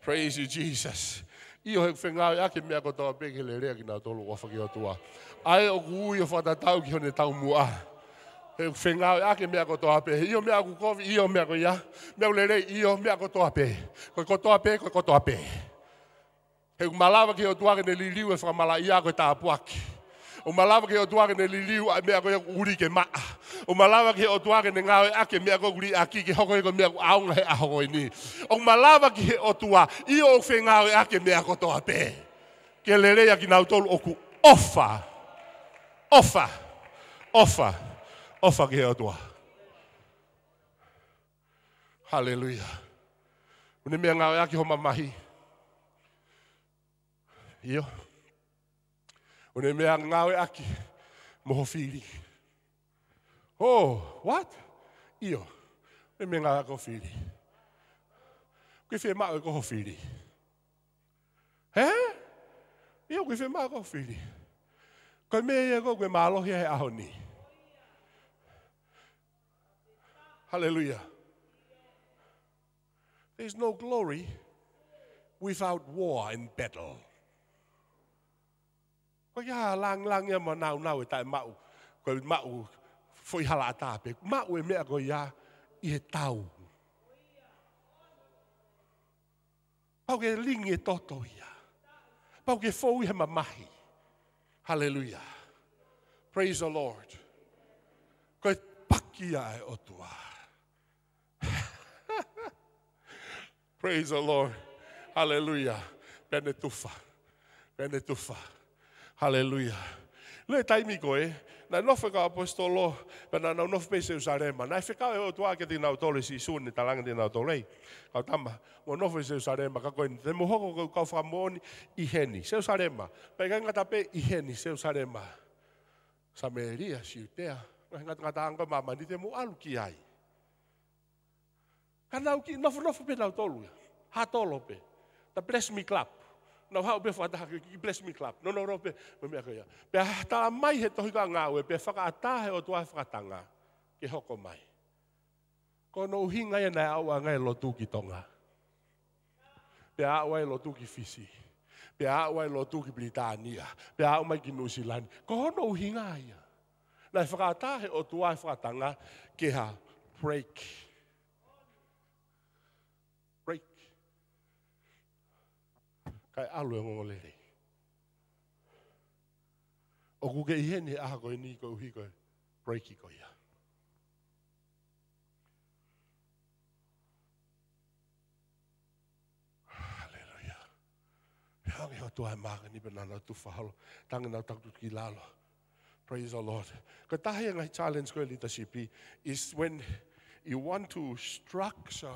Praise you, Jesus. ʻIo, he ʻoku fengāueʻaki e meʻa kotoa pē ke lelei ʻa kinautolu ʻoku ʻofa ki he ʻOtua. ʻA ē ʻoku ui ʻo fakatatau ki hono taumuʻa. He ʻoku fengāueʻaki e meʻa kotoa pē. ʻIo, meʻa ʻoku kovi, ʻio, meʻa ko ia. Meʻa ʻoku lelei, ʻio, meʻa kotoa pē. Ko e kotoa pē, ko e kotoa pē. He ʻoku malava ki he ʻOtua ke ne liliu e fakamalaʻia ko e tāpuaki. ʻOku malava ki he ʻOtua ke ne liliu ʻa e meʻa ko ia ʻoku ʻuli ke maʻa. ʻOku malava ki he ʻOtua ke ne ngāueʻaki e meʻa ko ia ʻoku liʻaki ke hoko ia ko e meʻa ʻoku ʻaonga he ʻaho ko eni. ʻOku malava ki he ʻOtua, ʻio, ʻoku fengāueʻaki e meʻa kotoa pē ke lelei ʻa kinautolu ʻoku ʻofa. ʻOfa. ʻOfa. ʻOfa ki he ʻOtua. Haleluia. ʻOku ne meʻangāueʻaki ho mamahi. ʻIo. ʻOku ne meʻangāueʻaki mo ho fili. Oh, what? ʻIo. ʻOku ne meʻangāueʻaki ho fili. ʻOku ke fiemaʻu ʻe koe ho fili? Hē? ʻIo, ʻoku ke fiemaʻu ʻe koe ho fili. Ko e meʻa ia ʻoku ke mālohi ai he ʻaho ni. Haleluia. There's no glory without war and battle. ʻOku ʻikai ha langilangi ia mo e nāunau ʻi he taʻemaʻu, ko e maʻu foʻi halaʻatā pē. Maʻu e meʻa ko ia ʻi he tau. Pau ke lingi e toto ia. Pau ke fou ʻi he mamahi. Haleluia. Praise the Lord. Ko e paki ia ʻa e ʻOtua. Praise the Lord. Haleluia. Pea ne tufa. Pea ne tufa. Haleluia. Lele taimi ko ē, naʻe nofo e kau ʻaposetolo, pea naʻa nau nofo pē ʻi Selusalema. Naʻe fekau ʻe he ʻOtua kiate kinautolu ʻe Sīsū ʻene talaange kiate kinautolu, ʻEi, kau tama, mou nofo ʻi Selusalema, ka ko eni, te mou hoko ko e kau fakamoʻoni ʻi heni, Selusalema. Pea ʻikai ngata pē ʻi heni, Selusalema. Samēlia, Siutea, ngaahi ngatangataʻanga ʻo māmani te mou ʻalu ki ai. Ka nau kiʻi nofonofo pē nautolu ia. Hā tolo pē. The Bless Me Club. Nau haʻu pē fakataha ki he Bless Me Club. Nonono pē, mo e meʻa ko ia. Pea tala mai he tohi ko ia ʻa Ngāue, pea fakaʻatā ʻe he ʻOtua e fakatanga ke hoko mai. Ko hono ʻuhinga ia naʻe aʻu ai e lotu ki Tonga. Pea aʻu ai e lotu ki Fisi. Pea aʻu ai e lotu ki Pilitānia. Pea aʻu mai ki Nuʻusila ni. Ko hono ʻuhinga ia. Naʻe fakaʻatā ʻe he ʻOtua e fakatanga ke ha break. Break. Kae ʻalu e ongoongolelei. ʻOku ke ʻi heni he ʻaho ko eni koeʻuhi ko e break ko ia. Haleluia. He Tangi ʻOtua e mākani pea naʻa nau tufa holo. Tangi nau takutu ki lalo. Praise the Lord. Ko e taha ia e ngaahi challenge ko e leadership is when you want to structure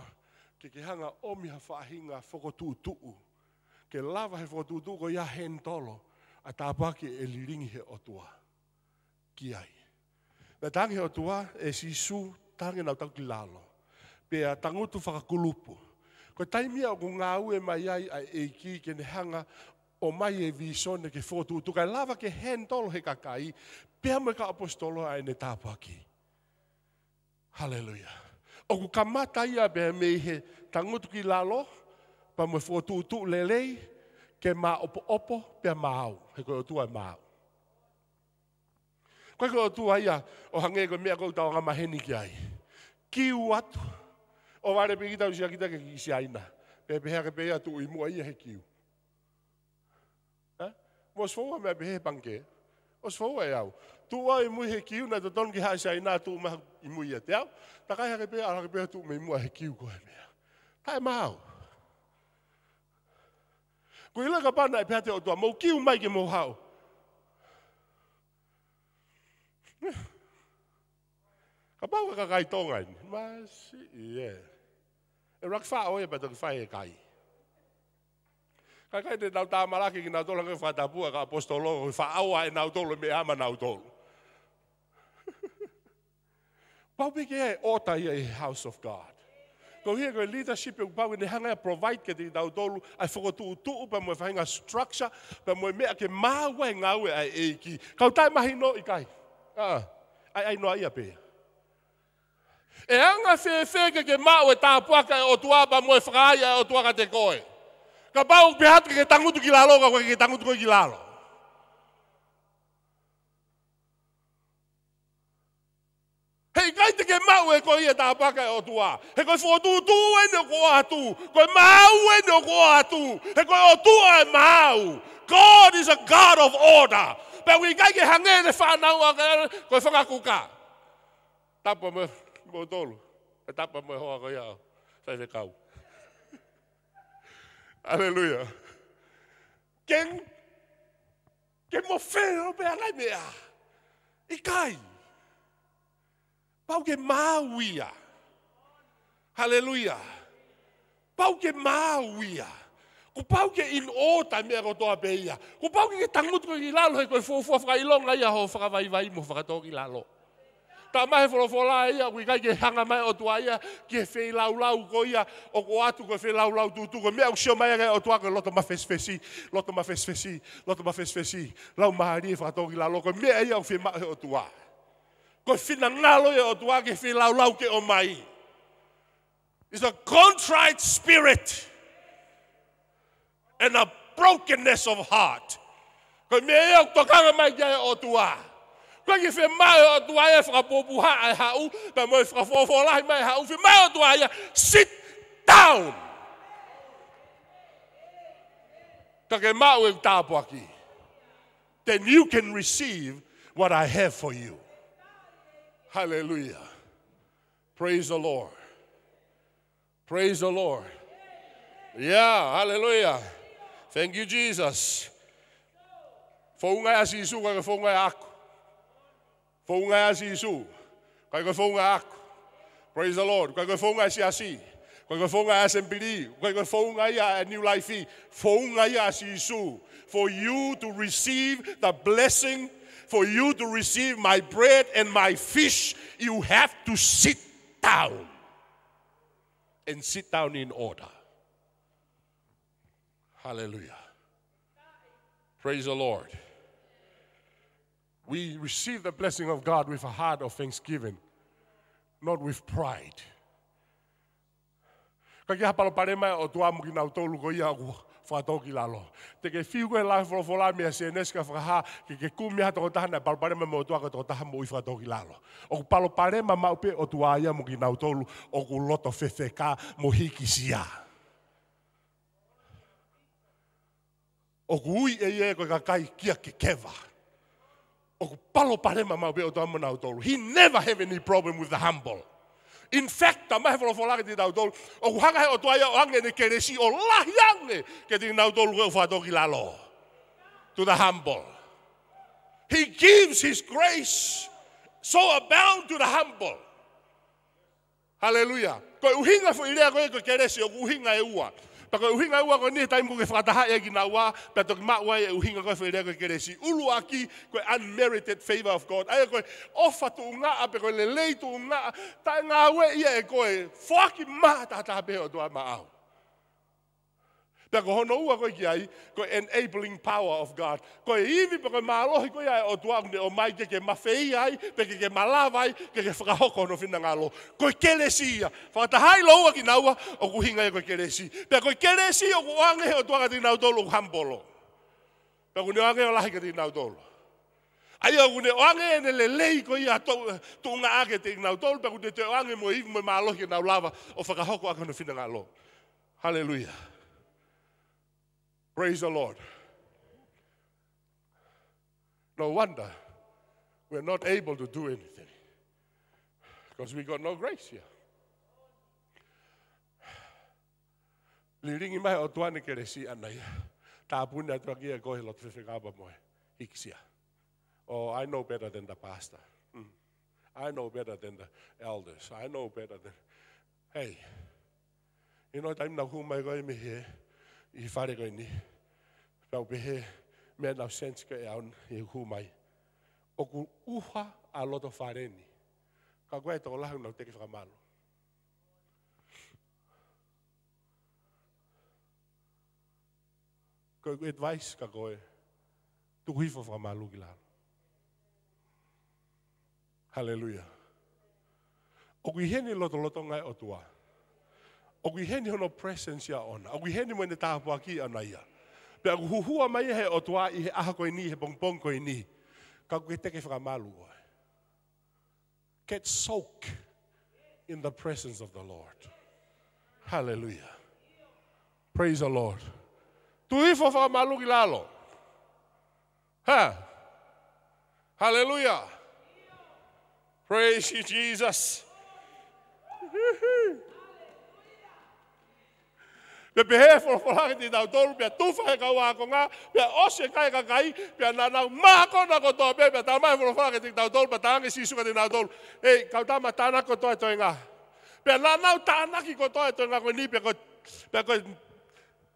ke ke hanga ʻomi ha faʻahinga fokotuʻutuʻu. Ke lava he fokotuʻutuʻu ko ia handle ʻa e tāpuaki ʻe lilingi he ʻOtua ki ai. Naʻe tangi he ʻOtua, ʻe Sīsū, tangi nau takutu ki lalo. Pea tangutu fakakulupu. Ko e taimi ia ʻoku ngāue mai ai ʻa e ʻEiki ke ne hanga ʻomai e vīsone ke fokotuʻutuʻu kae lava ke handle he kakai, pea mo e kau ʻaposetolo ʻa ʻene tāpuaki. Haleluia. ʻOku kamata ia pea mei he tangutu ki lalo, pea mo e fokotuʻutuʻu lelei, ke māʻopoʻopo, pea maau. He ko e ʻOtua e maau. Ko e ko e ʻOtua ia, ʻo hangē ko e meʻa ko ʻetau angamaheni ki ai. Kiu atu. ʻO vale pē kita ʻo sio kita ki Siaina. Pea pehē hake pē ia tuʻu ʻi muʻa ia he kiu. Ē? Mou ʻosi foua meʻa pehē he pangikē. ʻOsi foua ʻe au. Tuʻu au ʻi mui he kiu naʻe totonu ke haʻu e Siaina tuʻu mai ʻi mui ʻiate au. Takai hake pē ia, ʻalu hake pē ia tuʻu mei muʻa he kiu ko e meʻa. Taʻemaau. Ko e ʻilo kapau naʻe pehē atu e ʻOtua, mou kiu mai ke mou haʻu. Kapau ko e kakai Tonga eni. Masiʻi ē. ʻE ʻuluaki faʻo ia pea toki fai e kai. Kakai te nau tāmalaki kinautolu hangē ko e fakatapua ʻa e kau ʻaposetolo, ko e faʻo ʻa ʻenautolu e meʻa maʻanautolu. Pau pē ke ʻi ai e order ia ʻi he house of God. Ko ia ko e leadership ʻoku pau ke ne hanga ʻo provide kiate kitautolu ʻa e fokotuʻutuʻu pea mo e faʻahinga structure pea mo e meʻa ke maau ai e ngāue ʻa e ʻEiki. Kau taʻemahino ʻikai. ʻA, ʻai, ʻai noa ia pē. ʻE anga fēfē ke ke maʻu e tāpuaki ʻa e ʻOtua pea mo e fakaai ʻa e ʻOtua kiate koe? Kapau pē atu ke ke tangutu ki lalo, ka ʻoku ʻikai ke ke tangutu koe ki lalo. He ʻikai te ke maʻu ʻe koe ia e tāpuaki ʻa e ʻOtua. He ko e fokotuʻutuʻu eni ʻoku ʻoatu. Ko e maau eni ʻoku ʻoatu. He ko e ʻOtua e maau. God is a God of order. Pea ʻoku ʻikai ke hangē ʻene fānau ʻa e, ko e fanga kuka. Tapa mo, mo tolu. ʻE tapa mo e hoa ko ia ʻo faifekau. Haleluia. King, ke mo feo pē ʻa e ngaahi meʻa. ʻIkai. Pau ke maau ia. Haleluia. Pau ke maau ia. Kuo pau ke in order e meʻa kotoa pē ia. Kuo pau ke ke tangutu koe ki lalo he ko e fuofua fakaʻilonga ia hoʻo fakavaivai mo fakatōkilalo. Talamai he folofola ia, ʻoku ʻikai ke hanga mai e ʻOtua ia ki he feilaulau ko ia ʻoku ʻoatu, ko e feilaulau tūtū, ko e meʻa ʻoku sio mai ai e ʻOtua ko e loto mafesifesi, loto mafesifesi, loto mafesifesi, laumālie fakatōkilalo, ko e meʻa ia ʻoku fiemaʻu he ʻOtua. Ko e finangalo ia e ʻOtua ki he feilaulau ke ʻomai. It's a contrite spirit and a brokenness of heart. Ko e meʻa ia ʻoku tokanga mai ki ai e ʻOtua. ʻOku ʻikai ke fiemaʻu ʻe he ʻOtua ia e fakapupuhaʻa e haʻu, pea mo e fakafoʻofoʻolahi mai e haʻu, fiemaʻu ʻe he ʻOtua ia, sit down. Ka ke maʻu e tāpuaki. Then you can receive what I have for you. Hallelujah. Praise the Lord. Praise the Lord. Yeah, hallelujah. Thank you, Jesus. Founga ʻa Sīsū, ʻikai ko e founga ʻaʻaku. Founga ʻa Sīsū, ʻikai ko e founga ʻaʻaku. Praise the Lord. ʻIkai ko e founga ʻa e siasi. ʻIkai ko e founga ʻa e asembili. ʻIkai ko e founga ia ʻa e New Life. Founga ia ʻa Sīsū. For you to receive the blessing, for you to receive my bread and my fish, you have to sit down and sit down in order. Hallelujah. Praise the Lord. We receive the blessing of God with a heart of thanksgiving, not with pride. ʻIkai ke ʻi ai ha palopalema ʻa e ʻOtua mo kinautolu ko ia ʻoku fakatōkilalo. Te ke fiu koe he lau e folofola mei Sēnesi ki Fakahā, ke ke kumi ha tokotaha naʻe palopalema mo e ʻOtua ko e tokotaha moʻui fakatōkilalo. ʻOku palopalema maʻu pē e ʻOtua ia mo kinautolu ʻoku loto fefeka mo hīkisia. ʻOku ui ʻe ia ko e kakai kia kekeva. ʻOku palopalema maʻu pē e ʻOtua mo kinautolu. He never have any problem with the humble. In fact, talamai he folofola kiate kitautolu, ʻoku hanga he ʻOtua ia ʻo ʻoange ʻene kelesi ʻo lahi ange kiate kinautolu ʻoku fakatōkilalo. To the humble. He gives his grace so abound to the humble. Haleluia. Ko e ʻuhinga foʻi lea ko e, ko e kelesi, ʻoku ʻuhinga ʻe ua. Pea ko e ʻuhinga ʻe ua ko eni he taimi ʻoku ke fakatahaʻi ai kinaua, pea toki maʻu ai e ʻuhinga ko e foʻi lea ko e kelesi. ʻUluaki, ko e unmerited favor of God. ʻA ia ko e ʻofa tuʻungaʻa, pe ko e lelei tuʻungaʻa, taʻengāueʻi ia ʻe koe, foaki maʻataʻatā pē ʻe he ʻOtua maʻau. Pea ko hono ua ko e ki ai, ko e enabling power of God. Ko e ivi pe ko e mālohi ko ia ʻa e ʻOtua ʻoku ne ʻomai ke ke mafeia ai, pe ke ke malava ai, ke ke fakahoko hono finangalo. Ko e kelesi ia. Fakatahaʻi lōua kinaua, ʻoku ʻuhinga ia ko e kelesi. Pea ko e kelesi ʻoku ʻoange he ʻOtua kiate kinautolu ʻoku humble. Pea ʻoku ne ʻoange ʻo lahi kiate kinautolu. ʻA ia ʻoku ne ʻoange ʻene lelei ko ia to-, tuʻungaʻa kiate kinautolu, pea ʻoku ne toe ʻoange mo e ivi mo e mālohi ke nau lava ʻo fakahoko ʻaki hono finangalo. Haleluia. Praise the Lord. No wonder we're not able to do anything. Because we got no grace here. Lilingi mai ʻOtua ʻene kelesi ʻana ia. Tāpuni atu ʻaki ia ko e loto fefekapa mo e hikisia. Oh, I know better than the pastor. Mm. I know better than the elders. I know better than, hey, you know, taimi naʻa ku hū mai ko e mei he, ʻi he fale ko eni. Pea u pehē, meʻa naʻa ku sense ko e ʻaho ni, ʻi he hū mai. ʻOku ʻuha ʻa loto fale ni. Ka ko e tokolahi naʻa ku teke fakamalu. Ko e advice ka ko e, tuku hifo fakamalu ki lalo. Haleluia. ʻOku ʻi heni lotolotonga ʻo e ʻOtua. ʻOku ʻi heni hono presence ia ʻoʻona. ʻOku ʻi heni mo ʻene tāpuaki ʻana ia. Pea ʻoku huhua mai he ʻOtua ʻi he ʻaho ko eni, he pongipongi ko eni. Ka ʻoku ke teke fakamalu koe. Get soaked in the presence of the Lord. Hallelujah. Praise the Lord. Tuku hifo fakamalu ki lalo. Ha? Hallelujah. Praise you, Jesus. Pea pehē folofola kiate kitautolu, pea tufa he kau ākonga, pea ʻosi e kai kakai, pea naʻa nau mākona kotoa pē, pea talamai folofola kiate kitautolu, pea talaange ʻe Sīsū kiate kinautolu, ʻEi, kau tama, tānaki kotoa e toenga. Pea naʻa nau tānaki kotoa e toenga ko eni, pea ko, pea ko e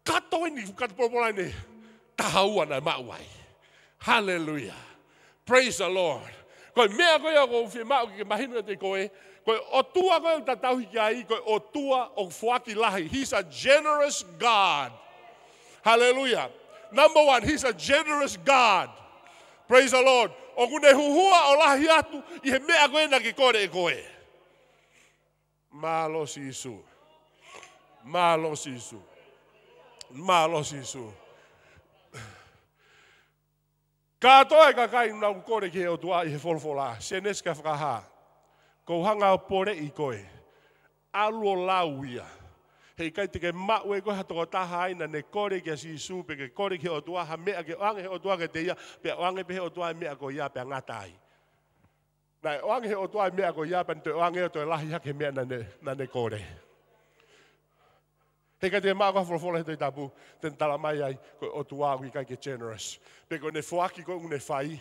kato eni, kato polopola eni, taha ua naʻe maʻu ai. Hallelujah. Praise the Lord. Ko e meʻa ko ia ʻoku ou fiemaʻu ke mahino kiate koe, ko e ʻOtua ko ē ʻoku ta tauhi ki ai, ko e ʻOtua ʻoku foaki lahi. He's a generous God. Hallelujah. Number one, he's a generous God. Praise the Lord. ʻOku ne huhua ʻo lahi atu ʻi he meʻa ko ē naʻa ke kole ʻe koe. Mālō Sīsū. Mālō Sīsū. Mālō Sīsū. Kātoa e kakai naʻa nau kole ki he ʻOtua ʻi he folofola, Sēnesi ki he Fakahā. Ko u hanga ʻo poleʻi koe. ʻAlu ʻo lau ia. He ʻikai te ke maʻu ʻe koe ha tokotaha ai naʻa ne kole kia Sīsū pe ke kole ki he ʻOtua ha meʻa ke ʻoange he ʻOtua kiate ia, pea ʻoange pē he ʻOtua e meʻa ko ia pea ngata ai. Naʻe ʻoange he ʻOtua e meʻa ko ia, pea ne toe ʻoange ʻo toe lahi hake he meʻa naʻa ne, naʻa ne kole. He ʻikai te maʻu ha folofola he Tohi Tapu te ne talamai ai, ko e ʻOtua ʻoku ʻikai ke generous. Pe ko ʻene foaki ko ē ʻoku ne fai,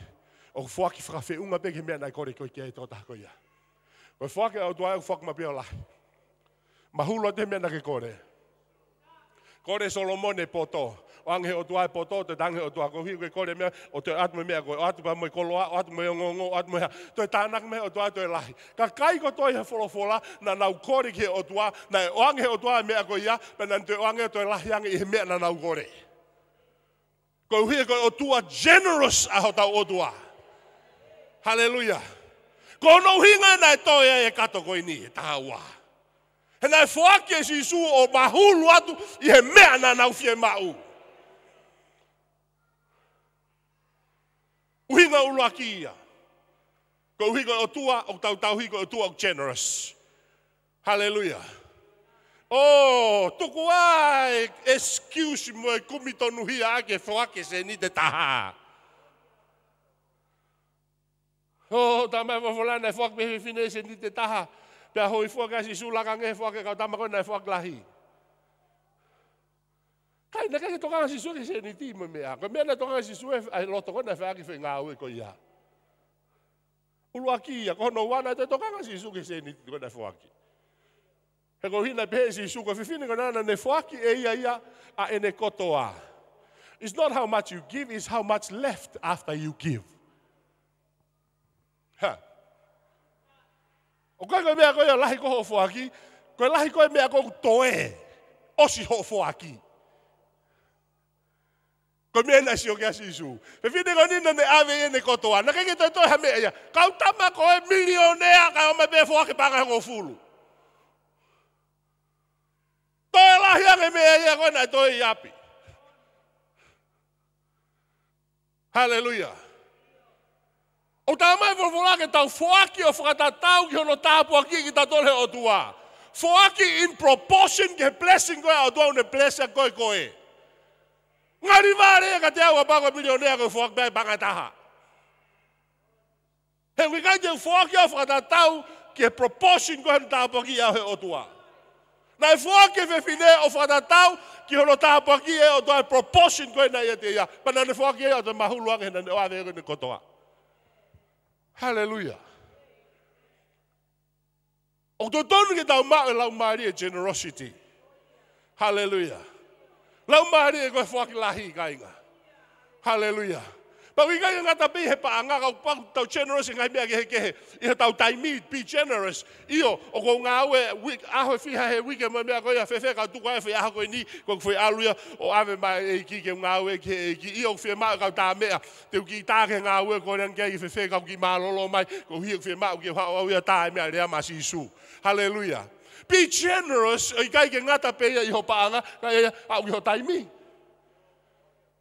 ʻoku foaki fakafeʻunga pē ki he meʻa naʻe kole ko ē ki ai e tokotaha ko ia. Ko e foaki ʻa e ʻOtua ʻoku foaki maʻu pē ʻo lahi. Mahulu atu he meʻa naʻa ke kole. Kole ʻe Solomone e poto. ʻOange he ʻOtua e poto, toe talaange he ʻOtua koeʻuhi ko e kole e meʻa, ʻo toe ʻoatu mo e meʻa ko ē, ʻoatu pea mo e koloa, ʻoatu mo e ongoongo, ʻoatu mo e hā. Toe tānaki mai he ʻOtua toe lahi. Kakai kotoa ʻi he folofola, naʻa nau kole ki he ʻOtua, naʻe ʻoange he ʻOtua e meʻa ko ia, pea naʻa ne toe ʻoange ʻo toe lahi ange ʻi he meʻa naʻa nau kole. Koeʻuhi ko e ʻOtua generous ʻa hotau ʻOtua. Haleluia. Ko hono ʻuhinga naʻe toe ai e kato ko eni, e taha ua. He naʻe foaki ʻe Sīsū ʻo mahulu atu ʻi he meʻa naʻa nau fiemaʻu. ʻUhinga ʻuluaki ia. Koeʻuhi ko e ʻOtua ʻoku tau tauhi ko e ʻOtua ʻoku generous. Haleluia. ʻO, tuku ā e excuse mo e kumi tonuhia ʻaki e foaki e sēniti ʻe taha. ʻO, talamai folofola naʻe foaki pē he fefine e sēniti ʻe taha. Pea hōifua ki ai ʻa Sīsū, laka ange he foaki ʻa e kau tama ko ē naʻe foaki lahi. Ka naʻe ʻikai ke tokanga ʻa Sīsū ki he sēniti mo e meʻa. Ko e meʻa naʻe tokanga ai ʻa Sīsū ʻi he loto ko ē naʻe fai ʻaki e foʻi ngāue ko ia. ʻUluaki ia, ko hono ua naʻe ʻikai ke tokanga ʻa Sīsū ki he sēniti ko ē naʻe foaki. He ko e ʻuhinga pē ʻe Sīsū ko e fefine ko ena naʻe foaki ʻe ia ia ʻa ʻene kotoa. It's not how much you give, it's how much left after you give. Ha. ʻOku ʻikai ko e meʻa ko ia lahi ko hoʻo foaki, ko e lahi ko e meʻa ko ē ʻoku toe ʻosi hoʻo foaki. Ko e meʻa naʻe sio ki ai ʻa Sīsū. Fefine ko eni naʻe ʻave ʻene kotoa. Naʻe ʻikai ke toe toe ha meʻa ia. Kau tama ko ē milionea kae ʻomai pē foaki paʻanga ʻe hongofulu. Toe lahi ange meʻa ia ko ē naʻe toe ʻi ʻapi. Haleluia. ʻOku talamai ʻe he folofola ke tau foaki ʻo fakatatau ki hono tāpuakiʻi kitautolu ʻe he ʻOtua. Foaki in proportion ki he blessing ko ē ʻa e ʻOtua ʻoku ne bless ʻaki koe. Ngali vale ia kiate au kapau ko e milionea ko e foaki pē paʻanga ʻe taha. He ʻoku ʻikai te u foaki ʻo fakatatau ki he proportion ko ē hono tāpuakiʻi au ʻe he ʻOtua. Naʻe foaki e fefine ʻo fakatatau ki hono tāpuakiʻi ʻe he ʻOtua e proportion ko ē naʻe ʻiate ia. Pea naʻa ne foaki ia ʻo toe mahulu ange he naʻa ne ʻoange ko ē ʻene kotoa. Haleluia. ʻOku totonu ke tau maʻu e laumālie e generosity. Haleluia. Laumālie ko e foaki lahi, kāinga. Haleluia. Pea ʻoku ʻikai ke ngata pē he paʻanga, ka ʻoku pau ke tau generous he ngaahi meʻa kehekehe. ʻI heʻetau taimi, be generous. ʻIo, ʻoku ou ngāue, wik-, ʻaho ʻe fiha he uike mo e meʻa ko ia, fēfē ka u tuku ai e foʻi ʻaho ko eni, ko ʻeku foʻi ʻalu ia, ʻo ʻave maʻa e ʻEiki ke u ngāue ki he ʻEiki. ʻIo, ʻoku fiemaʻu ke u tā meʻa, te u kiʻi tā ki he ngāue ko eni ange ki ai, fēfē ka u kiʻi mālōlō mai, koeʻuhi ʻoku fiemaʻu ke u haʻu au ia ʻo tā e meʻa lea maʻa Sīsū. Haleluia. Be generous, ʻoku ʻikai ke ngata pē ia ʻi hoʻo paʻanga, ka ʻe aʻu ki hoʻo taimi.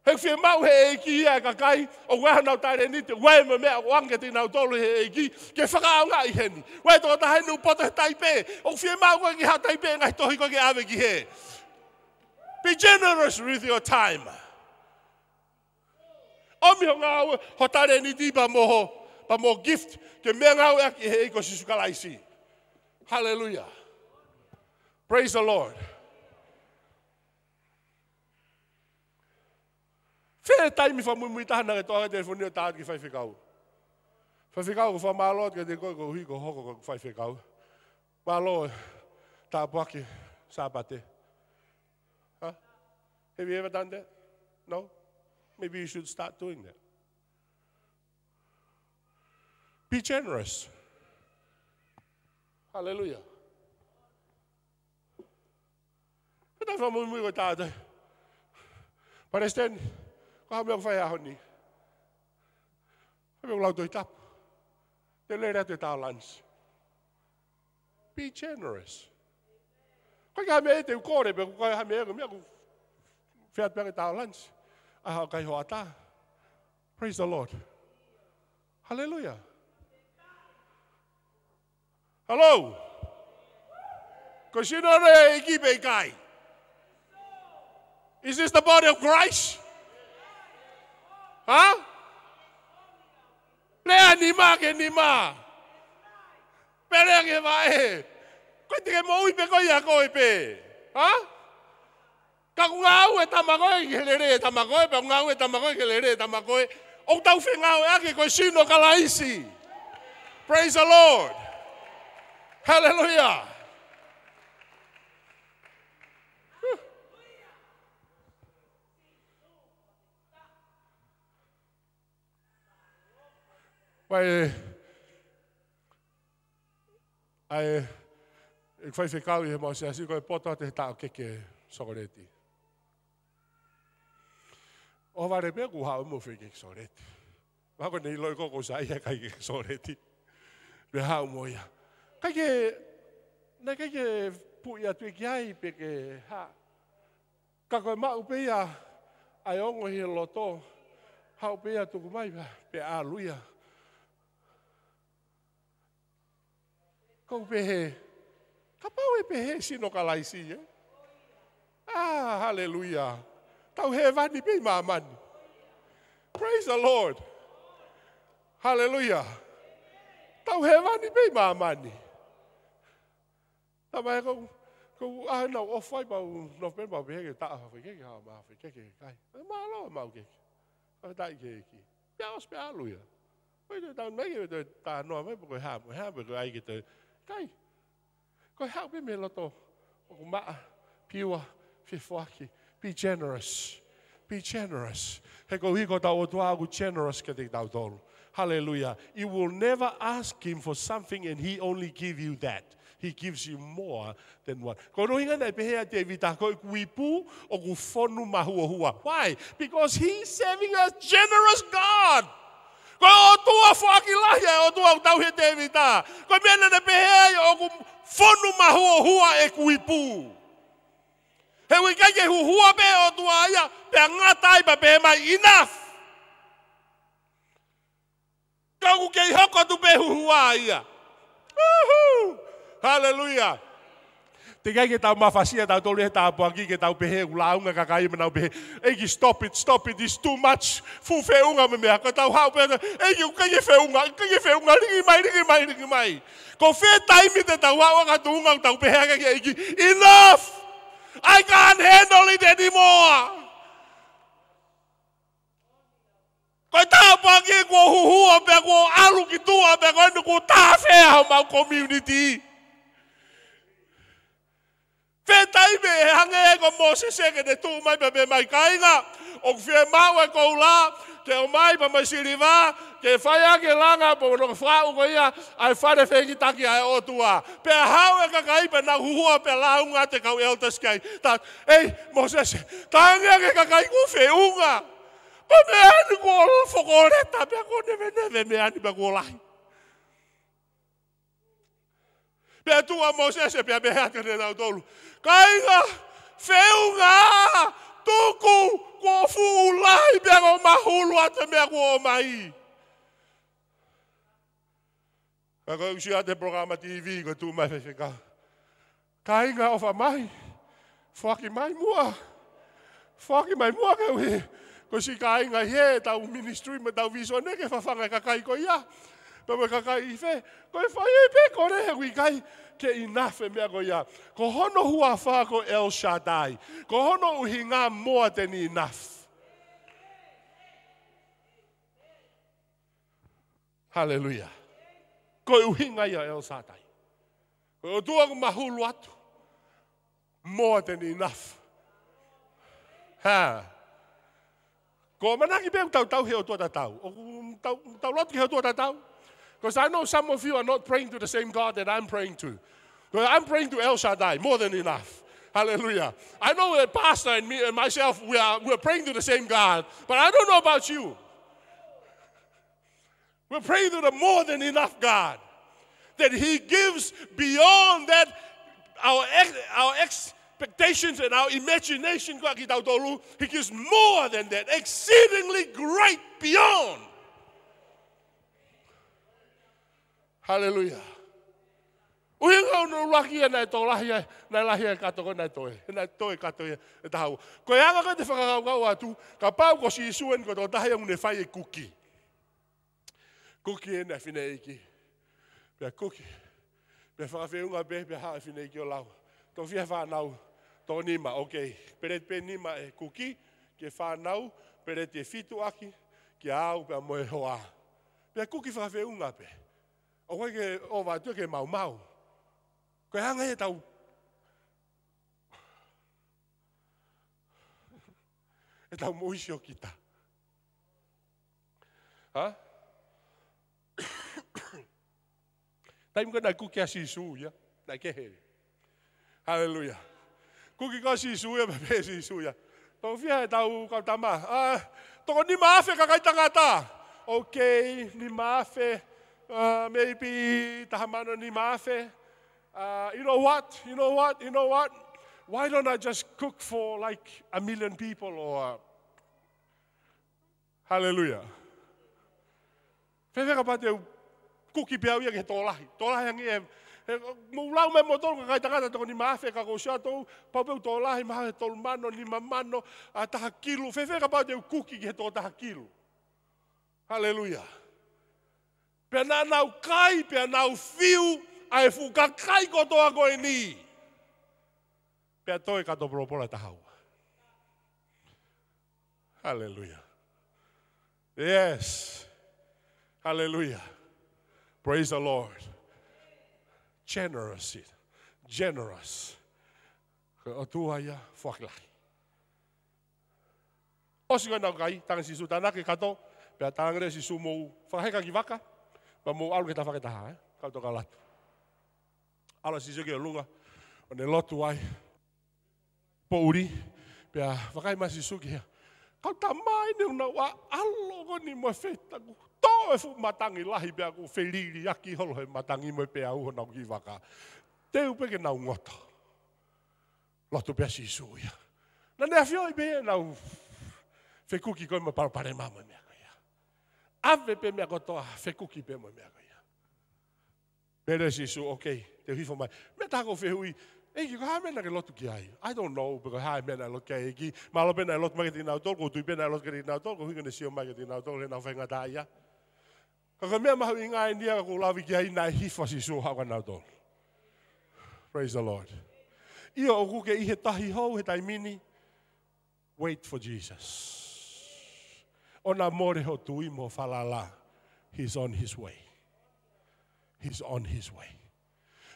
He ʻoku fiemaʻu ʻe he ʻEiki ia e kakai ʻoku ʻi ai honau talēniti, ʻoku ʻi ai mo e meʻa ʻoku ʻoange kiate kinautolu ʻe he ʻEiki, ke fakaʻaongaʻi heni. ʻOku ʻi ai e tokotaha heni ʻoku poto he taipe, ʻoku fiemaʻu koe ke haʻu ʻo taipe e ngaahi tohi ko ē ke ʻave ki hē. Be generous with your time. ʻOmi hoʻo ngāue, hoʻo talēniti pea mo hoʻo, pea mo hoʻo gift, ke meʻangāueʻaki ʻe he ʻEiki ko Sīsū Kalaisi. Haleluia. Praise the Lord. Fē taimi fakamuimui taha naʻa ke toʻo ai e telefoni ʻo tā ki he faifekau. Faifekau, ʻoku ou fakamālō atu kiate koe koeʻuhi ko hoʻo hoko ko e faifekau. Mālō e tāpuaki Sāpate. Huh? Have you ever done that? No? Maybe you should start doing that. Be generous. Hallelujah. Pea tau fakamuimui ko e tā atu. Palesiteni, ko e hā e meʻa ʻoku fai he ʻaho ni? Hā e meʻa ʻoku lau Tohi Tapu? Te u lele atu e tao lunch. Be generous. ʻOku ʻikai ha meʻa ia te u kole, pe ʻoku ʻikai ha meʻa ia, ko e meʻa ʻoku fai atu pē ange e tao lunch. ʻA e haʻu ʻo kai hoʻatā. Praise the Lord. Hallelujah. Hello? Ko e sino ʻo e ʻEiki pe ʻikai? Is this the body of Christ? Huh? Lea nima ki he nima. Pea lea ki he vaʻe. Ko e te ke moʻui pē koe ʻia koe pē. Huh? Ka ʻoku ngāue e tama ko ē ki he lelei e tama ko ē, pea ʻoku ngāue e tama ko ē ki he lelei e tama ko ē. ʻOku tau fengāueʻaki ko e sino ʻo Kalaisi. Praise the Lord. Hallelujah. Vai, ʻa e, ʻeku faifekau ʻi heʻemau siasi ko e poto atu he taʻokete sokoleti. ʻOhovale pē kuo haʻu mo e foʻi keke sokoleti. Mahalo ko ʻene ʻiloʻi ko ʻoku ou saiʻia he kakai keke sokoleti. Pea haʻu mo ia. ʻIkai ke, naʻe ʻikai ke puʻi atu ia ki ai pe ke hā. Ka ko e maʻu pē ia ʻa e ongo ʻi he loto, haʻu pē ia tuku mai pea, pea ʻalu ia. Ko u pehē, kapau ʻe pehē sino ʻo Kalaisi, ē? Ah, hallelujah. Tau hēvani pē ʻi māmani. Praise the Lord. Hallelujah. Tau hēvani pē ʻi māmani. Tama e kou, kou ʻai nau ʻofa ai pau, nofo pē pau pehē ke taʻa fafai ke ke hao ma fai ke ke kai. E mālō mau ke ke. Fakafetaʻi ki he ʻEiki. Pea ʻosi pea ʻalu ia. Ko e te tau mai ke te tā noa mai, pe ko e hā, pe ko e hā, pe ko e ʻai ke te kai. Ko e haʻu pē mei loto ʻoku maʻa, piua, fefoaki. Be generous. Be generous. He ko e ʻuhi ko hotau ʻOtua ʻoku generous kiate kitautolu. Hallelujah. You will never ask him for something and he only give you that. He gives you more than what. Ko hono ʻuhinga naʻe pehē ʻa Tēvita, ko ʻeku ipu ʻoku fonu mahuohua. Why? Because he's serving a generous God. Ko e ʻOtua foaki lahi ʻa e ʻOtua ʻoku tauhi ʻe Tēvita. Ko e meʻa naʻe pehē ai ʻoku fonu mahuohua ʻeku ipu. He ʻoku ʻikai ke huhua pē ʻOtua ia, pea ngata ai pea pehē mai, enough. Ka ʻoku kei hoko atu pē huhua ia. Uhu! Haleluia. Teʻeki ai ke tau mafasia tautolu he tāpuaki ke tau pehē ʻoku lāunga kakai mo nau pehē, "ʻEiki, stop it, stop it, it's too much." Fuʻu feʻunga mo e meʻa, ko tau haʻu pē, "ʻEiki, ʻoku ʻikai ke feʻunga, ʻikai ke feʻunga, liki mai, liki mai, liki mai." Ko fē taimi te tau aʻu ʻa e tuʻunga ʻoku tau pehē ai ki he ʻEiki, "Enough! I can't handle it anymore." Ko e tāpuaki kuo huhua pea kuo ʻalu ki tuʻa pea ko eni kuo tāfea homau community. Fē taimi ʻe hangē ko Mōsese ke ne tuʻu mai pea pehē mai, "Kāinga, ʻoku fiemaʻu e koula, ke ʻomai pea mo e siliva, ke fai ʻaki e langa pea mo e fakaʻu ko ia ʻa e fale fehikitaki ʻa e ʻOtua." Pea haʻu e kakai pea nau huhua pea lāunga atu e kau elders ki ai. Ta, "Ei, Mōsese, talaange ki he kakai kuo feʻunga. Ko e meʻa ni kuo fokoleta pea kuo neveneve meʻa ni pea kuo lahi." Pea tuʻu ʻa Mōsese pea pehē atu kiate kinautolu, "Kāinga, feʻunga, tuku, kuo fuʻu lahi pea kuo mahulu atu e meʻa kuo ʻomai." Ka ko e ʻuhinga ʻa e polokalama T V ko e tuʻu mai faifekau, "Kāinga, ʻofa mai, foaki mai muʻa. Foaki mai muʻa ke uhi. Ko e siʻi kāinga ʻi he tau ministry mo tau vision ʻe ke fafanga e kakai ko ia." Pea mo e kakai ʻi fē, ko e fai pē ko ē he ʻoku ʻikai ke enough e meʻa ko ia. Ko hono huafa ko El Shaddai. Ko hono ʻuhinga more than enough. Haleluia. Ko e ʻuhinga ia ʻo El Shaddai. Ko e ʻOtua ʻoku mahulu atu. More than enough. Ha. Ko e ʻamanaki pē ʻoku tau tauhi e ʻOtua tatau. ʻOku tau, tau lotu ki he ʻOtua tatau. Because I know some of you are not praying to the same God that I'm praying to. But I'm praying to El Shaddai, more than enough. Hallelujah. I know that Pastor and me and myself, we are, we are praying to the same God. But I don't know about you. We're praying to the more than enough God. That He gives beyond that, our ex-, our expectations and our imagination, ko ia kitautolu, He gives more than that, exceedingly great beyond. Hallelujah. ʻUhinga hono ʻuluaki ia naʻe toe lahi ai, naʻe lahi ai e kato ko ē naʻe toe, naʻe toe kato ia ʻe taha ua. Ko e anga ko ē te fakakaukau atu, kapau ko Sīsū eni ko e tokotaha ia ʻoku ne fai e kuki. Kuki eni ʻa e fineʻeiki. Pea kuki. Pea fakafeʻunga pē, pea haʻu e fineʻeiki ʻo lau, "Toko fiha e fānau?" "Toko nima." "Okay. Peleti pē nima e kuki ki he fānau, peleti e fitu ʻaki kia au pea mo e hoa." Pea kuki fakafeʻunga pē. ʻOku ʻikai ke ʻova atu ke maumau. Ko e anga ia ʻetau, ʻetau moʻui siokita. Ha? Taimi ko ē naʻe kuki ai ʻa Sīsū ia, naʻe kehe. Haleluia. Kuki ko ē ʻa Sīsū ia, pea pehē ʻe Sīsū ia, "Toko fiha ʻetau kau tama?" "Ah, toko nima afe kakai tangata." "Okay, nima afe, uh, maybe taha mano nima afe. Uh, you know what? You know what? You know what? Why don't I just cook for, like, a million people or, uh," Haleluia. Fēfē kapau te u kuki pē au ia ki he tokolahi. Tokolahi ange e, he, mou lau mai moutolu kakai tangata toko nima afe ka ko Siato, pau pē ʻoku tokolahi mahalo he tolu mano, nima mano, ʻa e taha kilu. Fēfē kapau te u kuki ki he toko taha kilu. Haleluia. Pea naʻa nau kai, pea nau fiu, ʻa e fuʻu kakai kotoa ko eni. Pea toe kato polopola taha ua. Hallelujah. Yes. Hallelujah. Praise the Lord. Generous. Generous. Ko e ʻOtua ia foaki lahi. ʻOsi ko ē ʻenau kai, talaange ʻe Sīsū tānaki e kato, pea talaange leva ʻe Sīsū mou fakaheka ki vaka, pea mou ʻalu ki he tafaʻaki ʻe taha, ē? Kau tokanga atu. ʻAlu ʻa Sīsū ki ʻolunga, ʻo ne lotu ai, poʻuli, pea vakai mai ʻa Sīsū ki hē. Kau tamai ni ʻoku nau ʻaʻalo ko eni mo e fetaku. Tō e fuʻu matangi lahi pea ʻoku feliliaki holo he matangi mo e peau honau kiʻi vaka. Teu pē ke nau ngoto. Lotu pē ʻa Sīsū ia. Naʻa ne ʻafioʻi pē ʻenau fekuki ko ē mo e palopalema mo e meʻa ko ia. ʻAve pē meʻa kotoa, fekuki pē mo e meʻa ko ia. Pehē leva ʻe Sīsū, okay, te u hifo mai. Meʻa taha ʻoku ou fehuʻi, ʻEiki, ko e hā e meʻa naʻa ke lotu ki ai? I don't know, pe ko e hā e meʻa naʻe lotu ki ai e ʻEiki. Mahalo pē naʻe lotu mai kiate kinautolu, ʻoku ou tui pē naʻe lotu kiate kinautolu, ko e ʻuhinga naʻe sio mai kiate kinautolu, heʻenau faingataʻaʻia. Ka ko e meʻa mahuʻinga eni ia ʻoku ou lave ki ai naʻe hifo ʻa Sīsū ʻo haʻu kia nautolu. Praise the Lord. ʻIo, ʻoku ke ʻi he tahi hou he taimi ni, wait for Jesus. ʻOua naʻa mole hoʻo tui mo e falala. He's on his way. He's on his way.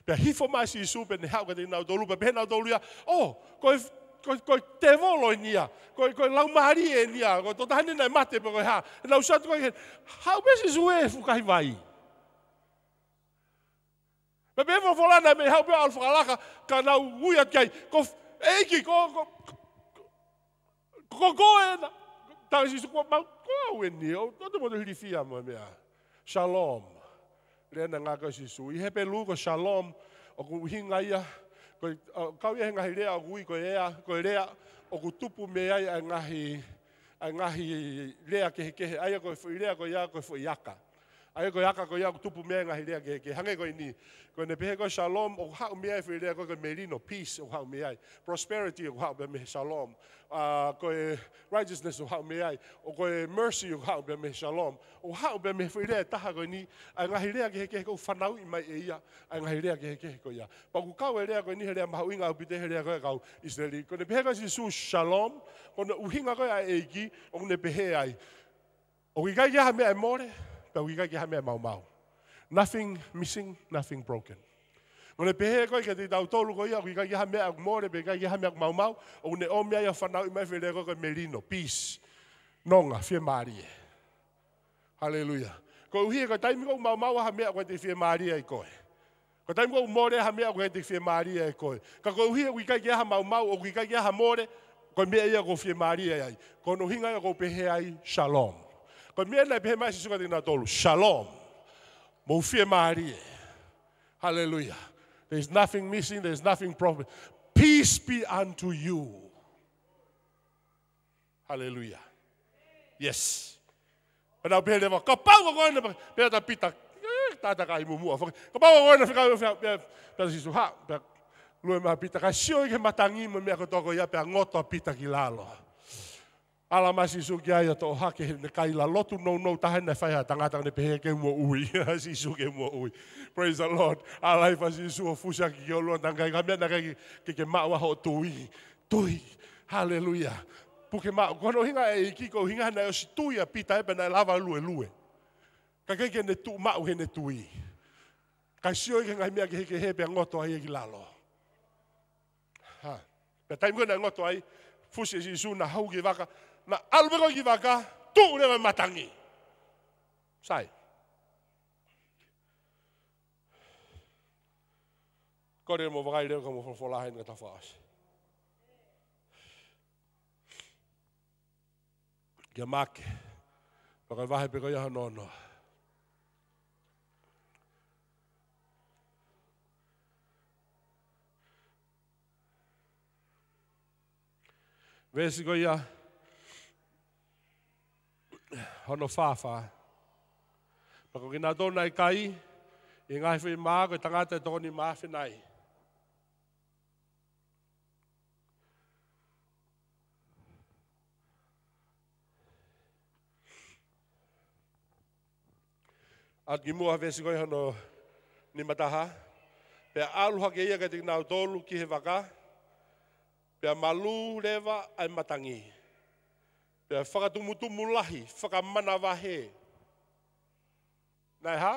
Pea hifo mai ʻa Sīsū pea ne haʻu kiate kinautolu, pea pehē ʻe nautolu ia, oh, ko e, ko e, ko e tēvolo eni ia, ko e, ko e laumālie eni ia, ko e tokotaha eni naʻe mate pe ko e hā. Naʻa nau sio atu ko ē, haʻu pē Sīsū he fukahi vai. Pea pehē folofola naʻe mei haʻu pē ʻo ʻalu fakalaka, ka nau ui atu ki ai, ko f-, ʻEiki, ko, ko, ko, ko koe ena. Talaange ʻe Sīsū, ko au, ko au eni, ʻo, ʻo te moto hilifia mo e meʻa. Shalom. Lea naʻe ngāueʻaki ʻe Sīsū. ʻI he Hepelū ko e shalom, ʻoku ʻuhinga ia, ko e, ʻo, kau ia he ngaahi lea ʻoku ui ko e ea, ko e lea, ʻoku tupu mei ai ʻa e ngaahi, ʻa e ngaahi lea kehekehe, ʻa ia ko e foʻi lea ko ia, ko e foʻi aka. ʻA ia ko e aka ko ia ʻoku tupu mei ai e ngaahi lea kehekehe. Hangē ko eni, ko ʻene pehē ko e shalom, ʻoku haʻu mei ai e foʻi lea ko ē ko e melino, peace, ʻoku haʻu mei ai. Prosperity, ʻoku haʻu pē mei he shalom. ʻA, ko e righteousness ʻoku haʻu mei ai, ʻo ko e mercy ʻoku haʻu pē mei he shalom. ʻOku haʻu pē mei he foʻi lea ʻe taha ko eni, ʻa e ngaahi lea kehekehe ʻoku fanauʻi mai ʻe ia, ʻa e ngaahi lea kehekehe ko ia. Pea ʻoku kau e lea ko eni he lea mahuʻinga ʻaupito he lea ko ē ʻa e kau ʻIsileli. Ko ʻene pehē ko ē ʻe Sīsū shalom, ko hono ʻuhinga ko ē ʻa e ʻEiki, ʻoku ne pehē ai, ʻoku ʻikai ke ʻi ai ha meʻa ʻe mole, pea ʻoku ʻikai ke ʻi ai ha meʻa ʻe maumau. Nothing missing, nothing broken. Ko ʻene pehē ko ē kiate kitautolu ko ia, ʻoku ʻikai ke ʻi ai ha meʻa ʻoku mole, pe ʻikai ke ʻi ai ha meʻa ʻoku maumau, ʻoku ne ʻomi ai ʻo fanauʻi mai e foʻi lea ko ē ko e melino, peace. Nonga, fiemālie. Haleluia. Koeʻuhi ko e taimi ʻoku maumau ai ha meʻa ʻoku ʻikai te ke fiemālie ai koe. Ko e taimi ʻoku mole ai ha meʻa ʻoku ʻikai te ke fiemālie ai koe. Ka koeʻuhi ʻoku ʻikai ke ʻi ai ha maumau, ʻoku ʻikai ke ʻi ai ha mole, ko e meʻa ia ʻoku ou fiemālie ai. Ko hono ʻuhinga ia ʻoku ou pehē ai, shalom. Ko e meʻa naʻe pehē mai ʻe Sīsū kiate kinautolu, shalom. Mou fiemālie. Haleluia. There's nothing missing, there's nothing broken. Peace be unto you. Haleluia. Yes. Pea nau pehē leva, kapau ko koe naʻe, pehē atu ʻa Pita, ē, tata kai muʻomuʻa foki. Kapau ko koe naʻe fika, fika, pea, pea Sīsū haʻu, pea lue mai ʻa Pita, kae sio ia ki he matangi mo e meʻa kotoa ko ia, pea ngoto ʻa Pita ki lalo. ʻAlu mai ʻa Sīsū ki ai ʻo toʻo hake heʻene kaila, lotu nounou taha naʻe fai ʻe ha tangata, ʻo ne pehē ke moʻui. Sīsū ke moʻui. Praise the Lord. ʻAlu ai ʻa Sīsū ʻo fusi hake ki ʻolunga, talaange, ka meʻa naʻe ʻikai ke, ke, ke maʻu ai hoʻo tui. Tui. Haleluia. Puke maʻu. Ko hono ʻuhinga e ʻEiki, ko e ʻuhinga naʻe ʻosi tui ʻa Pita ē pea naʻe lava luelue. Ka ʻikai ke ne tuʻu maʻu heʻene tui. Kae sio ia ki he ngaahi meʻa kehekehe pea ngoto ai ia ki lalo. Ha. Pea taimi ko ē naʻe ngoto ai, fusi ʻe Sīsū naʻa hau ki vaka, naʻa ʻalu pē ko ē ki vaka, tuʻu leva e matangi. Sai. Kole mo vakai leva ki hoʻomo folofola heni ka ta fakaʻosi. Kia Maʻake, pea ko e vahe pē ko ia hono ono. Veesi ko ia hono fā fā. Pea ko kinautolu naʻe kai ʻi he ngaahi foʻi mā, ko e tangata ʻe toko nima afe nai. ʻAlu ki muʻa veesi ko ia hono nima taha. Pea ʻalu hake ia kiate kinautolu ki he vaka, pea malū leva ʻa e matangi. Pea fakatumutumu lahi, fakamanavahē. Naʻe hā?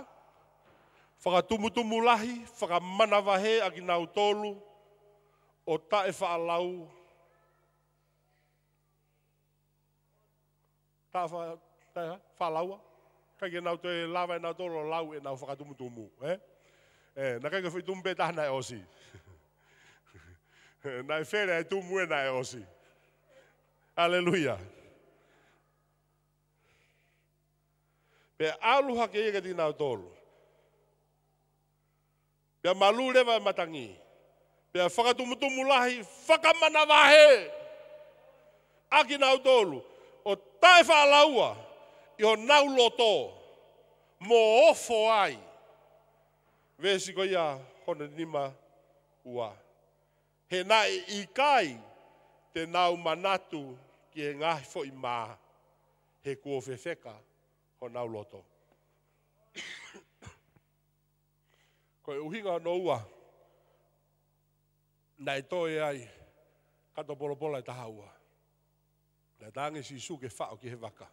Fakatumutumu lahi, fakamanavahē ʻa kinautolu ʻo taʻefaʻalau. Taʻefa-, taʻe hā? Faʻalaua. ʻIkai ke nau toe lava ʻe nautolu ʻo lau ʻenau fakatumutumu, ē? Ē, naʻe ʻikai ke foʻi tumu pē taha naʻe ʻosi. Naʻe fele ʻa e tumu ē naʻe ʻosi. Haleluia. Pea ʻalu hake ia kiate kinautolu. Pea malū leva ʻa e matangi. Pea fakatumutumu lahi, fakamanavahē ʻa kinautolu ʻo taʻefaʻalaua ʻi honau loto, mo ofo ai. Veesi ko ia hono nima ua. He naʻe ʻikai te nau manatu ki he ngaahi foʻi mā, he kuo fefeka honau loto. Ko e ʻuhinga hono ua naʻe toe ai kato polopola ʻe taha ua. Naʻe talaange ʻe Sīsū ke faʻo ki he vaka.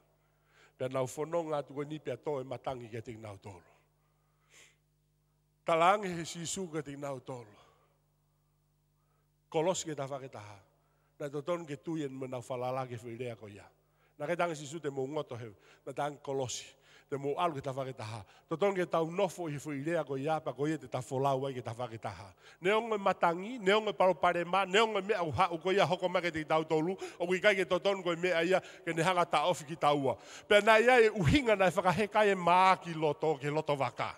Pea nau fononga atu ko eni pea toe matangi kiate kinautolu. Talaange ʻe Sīsū kiate kinautolu, kolosi ki he tafaʻaki ʻe taha. Naʻe totonu ke tui ʻenau falala ki he foʻi lea ko ia. Naʻe ʻikai talaange ʻe Sīsū te mou ngoto he, naʻe talaange kolosi. Te mou ʻalu ki he tafaʻaki ʻe taha. Totonu ke tau nofo ʻi he foʻi lea ko ia, pea ko ia te tau folau ai ki he tafaʻaki ʻe taha. Neongo e matangi, neongo e palopalema, neongo e meʻa ʻoku haʻu ko ia hoko mai kiate kitautolu, ʻoku ʻikai ke totonu ko e meʻa ia ke ne hanga ʻo taʻofi kitaua. Pea naʻe ʻi ai e ʻuhinga naʻe fakaheka ai e mā ki loto, ki he loto vaka.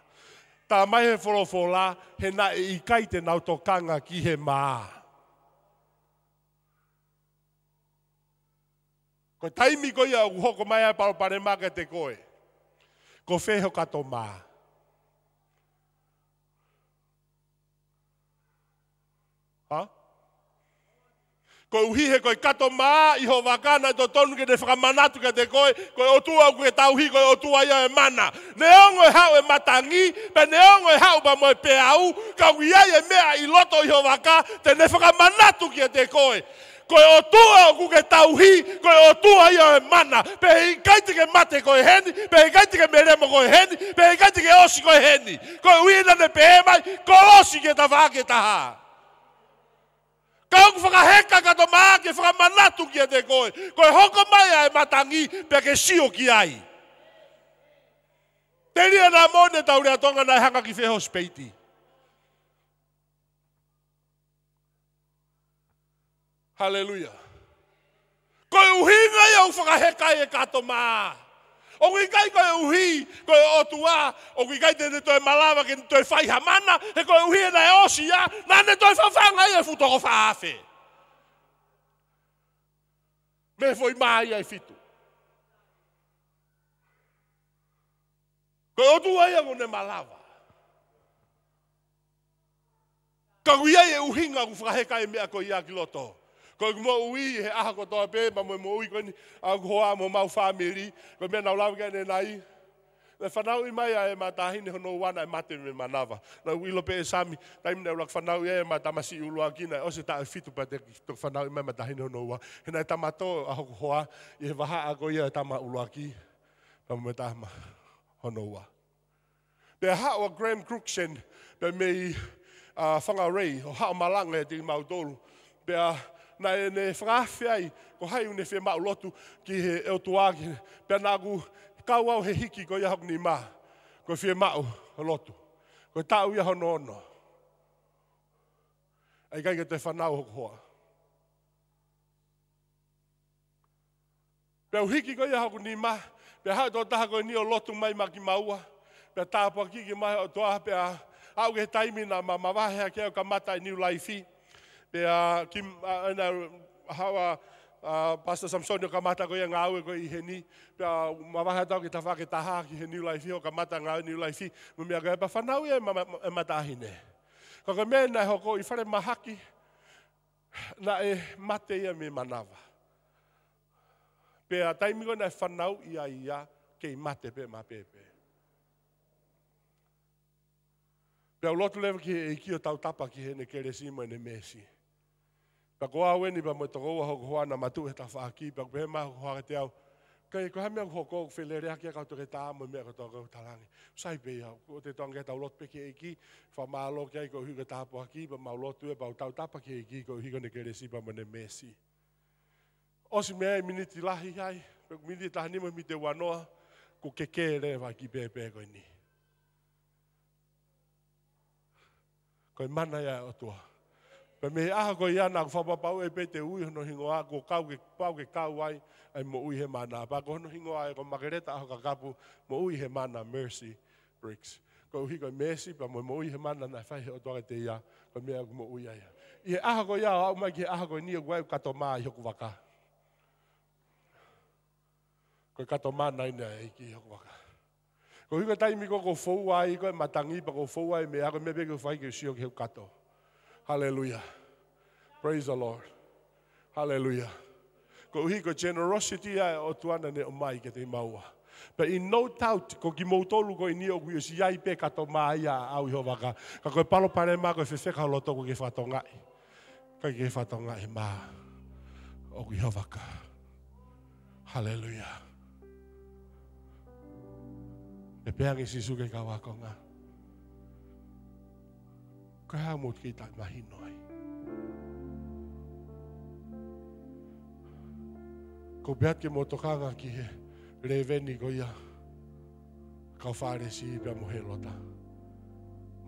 Talamai ʻe he folofola, he naʻe ʻikai te nau tokanga ki he mā. Ko e taimi ko ia ʻoku hoko mai ai e palopalema kiate koe, ko fē ho kato mā? Hā? Koeʻuhi he ko e kato mā ʻi ho vaka naʻe totonu ke ne fakamanatu kiate koe, ko e ʻOtua ʻoku ke tauhi, ko e ʻOtua ia ʻo e mana. Neongo e haʻu e matangi, pea neongo e haʻu pea mo e peau, ka ʻoku ʻi ai e meʻa ʻi loto ʻi ho vaka te ne fakamanatu kiate koe, ko e ʻOtua ʻoku ke tauhi, ko e ʻOtua ia ʻo e mana. Pea ʻikai te ke mate koe heni, pea ʻikai te ke melemo koe heni, pea ʻikai te ke ʻosi koe heni. Koeʻuhi naʻa ne pehē mai, kolosi ki he tafaʻaki ʻe taha. Ka ʻoku fakaheka e kato mā ke fakamanatu kiate koe, ko e hoko mai ʻa e matangi pea ke sio ki ai. Telia naʻa mo ne tau lea Tonga naʻe hanga ki fē ho sipeiti. Haleluia. Ko e ʻuhinga ia ʻoku fakaheka ai e kato mā. ʻOku ʻikai koeʻuhi ko e ʻOtua ʻoku ʻikai te ne toe malava ke ne toe fai ha mana, he koeʻuhi naʻe ʻosi ia, naʻa ne toe fafanga ia e fuʻu toko fā afe mei he foʻi mā ia ʻe fitu. Ko e ʻOtua ia ʻoku ne malava. Ka ʻoku ʻi ai e ʻuhinga ʻoku fakaheka ai e meʻa ko ia ki loto. Ko ʻeku moʻui he ʻaho kotoa pē, pea mo e moʻui ko eni ʻa hoku hoa mo homau fāmili, ko e meʻa naʻa ku lave ki ai ʻanenai. Naʻe fanauʻi mai ʻa e matāhine hono ua naʻe mate mei he manava. Naʻa ku ʻilo pē ʻe Sami, taimi naʻe ʻuluaki fanauʻi ai ʻema tamasiʻi ʻuluaki naʻe ʻosi e taʻu ʻe fitu pea te toki fanauʻi mai e matāhine hono ua. He naʻe tama tō ʻa hoku hoa ʻi he vahaʻa ko ia e tama ʻuluaki pea mo e tama hono ua. Pea haʻu ʻa Graham Cookson pea mei, ā, Whangarei, ʻo haʻu ʻo malanga ʻiate kimautolu. Pea naʻa ne fakaafe ai ko hai ʻoku ne fiemaʻu lotu ki he ʻOtua ki he, pea naʻa ku kau au he hiki ko ia hoku nima, ko e fiemaʻu lotu. Ko e taʻu ia hono ono. ʻA ia ʻikai ke toe fanauʻi hoku hoa. Pea u hiki ko ia hoku nima, pea haʻu e tokotaha ko eni ʻo lotu mai maʻa kimaua, pea tāpuakiʻi kimaua ʻe he ʻOtua, pea aʻu ki he taimi naʻa ma mavahe hake au ʻo kamata e New Life. Pea ki, ā, ʻena haʻu ʻa, ā, Pastor Samson ʻo kamata ko ia e ngāue ko ē ʻi heni, pea mavahe atu au ki he tafaʻaki ʻe taha ki he New Life, ʻo kamata e ngāue New Life, mo e meʻa ko ia pea fanauʻi e ma-, ma-, e matāhine. Ka ko e meʻa naʻe hoko ʻi falemahaki, naʻe mate ia mei manava. Pea taimi ko ē naʻe fanauʻi ai ia, kei mate pē maʻa pēpē. Pea u lotu leva ki he ʻEiki ʻo tautapa ki heʻene kelesi mo ʻene meesi. Pea ko au eni pea mo e tokoua hoku hoa naʻa ma tuʻu he tafaʻaki, pea u pehē mai hoku hoa kiate au, ʻIkai ko e hā e meʻa ʻoku hoko, ʻoku feleleʻaki ʻa e kau toketā mo e meʻa kotoa ʻoku talaange? Sai pē ia, ʻoku ou totonu ke tau lotu pē ki he ʻEiki, fakamālō ki ai koeʻuhi ko e tāpuaki, pea mau lotu ē pea u tautapa ki he ʻEiki koeʻuhi ko ʻene kelesi pea mo ʻene meesi. ʻOsi mei ai miniti lahi ai, pe miniti taha nima, miniti ua noa, kuo kekele e kiʻi pēpē ko eni. Ko e mana ia ʻo e ʻOtua. Pea mei he ʻaho ko ia naʻa ku fakapapauʻi pē te u ui hono hingoa, kuo kau ke, pau ke kau ai ʻa e Moʻui he Mana. Pea ko hono hingoa ē ko Makeleta ʻAhokakapu Moʻui he Mana, Mercy Briggs. Koeʻuhi ko e meesi pea mo e moʻui he mana naʻe fai ʻe he ʻOtua kiate ia, ko e meʻa ʻoku moʻui ai ia. ʻI he ʻaho ko ia ʻo aʻu mai ki he ʻaho ko eni ʻoku ʻi ai ʻeku kato mā ʻi hoku vaka. Ko e kato mā eni ʻa e ʻEiki ʻi hoku vaka. Koeʻuhi ko e taimi ko ē ʻoku ou foua ai ko ē matangi pea ʻoku ou foua ai e meʻa, ko e meʻa pē ke u fai ke u sio ki heʻeku kato. Haleluia. Praise the Lord. Haleluia. Koeʻuhi ko e generosity ia ʻa e ʻOtua naʻa ne ʻomai kiate kimaua. Pea in no doubt, ko kimoutolu ko eni ʻoku ʻosi ʻi ai pē kato mā ia ʻaʻau ʻi ho vaka. Ka ko e palopalema ko e fefeka ho loto, ʻoku ke fakatokangaʻi. ʻIkai ke fakatokangaʻi e mā ʻoku ʻi ho vaka. Haleluia. Pea pehē ange ʻe Sīsū ki he kau ākonga, Ko e hā ʻoku mou kei taʻemahino ai? ʻOku ou pehē atu ke mou tokanga ki he lēveni ko ia ʻa e kau Fālesi pea mo Hēlota.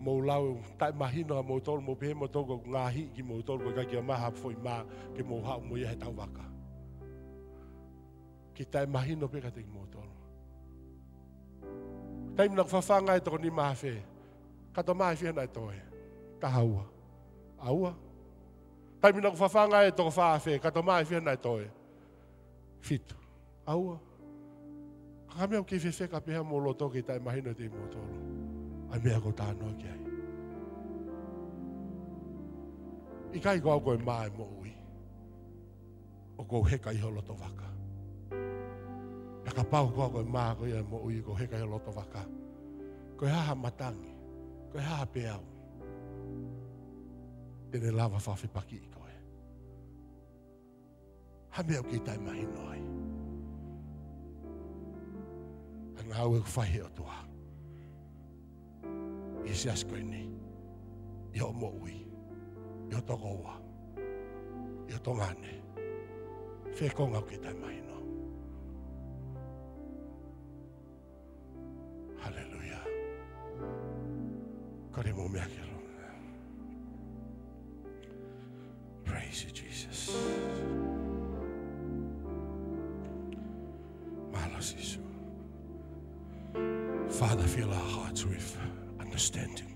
Mou lau taʻemahino ʻa moutolu, mou pehē moutolu ko e ngaahi kimoutolu, ko e ʻikai ke ʻi ai ha foʻi mā ke mou haʻu mo ia he tau vaka. Kei taʻemahino pē kiate kimoutolu. Taimi naʻa ku fafanga ai e toko nima afe, kato mā ʻe fiha naʻe toe? Taha ua. ʻA ua. Taimi naʻa ku fafanga ai e toko fā afe, kato mā ʻe fiha naʻe toe? Fitu. ʻA ua. Ka ko e meʻa ʻoku kei fefeka pē ʻa homou loto, kei taʻemahino kiate kimoutolu ʻa e meʻa ʻoku ou talanoa ki ai. ʻIkai ko au ko e mā ʻo e moʻui. ʻOku ou heka ʻi ho loto vaka. Pea kapau ko au ko e mā ko ia ʻo e moʻui, ʻoku ou heka ʻi ho loto vaka, ko e hā ha matangi, ko e hā ha peau te ne lava fakafepakiʻi koe? Hā e meʻa ʻoku kei taʻemahino ai ʻa e ngāue ʻoku fai ʻe he ʻOtua ʻi he siasi ko eni, ʻi hoʻo moʻui, ʻi ho tokoua, ʻi ho tuongaʻane? Fē konga ʻoku kei taʻemahino? Haleluia. Kole mo meʻa ke lo. Praise you, Jesus. Mālō Sīsū. Father, fill our hearts with understanding.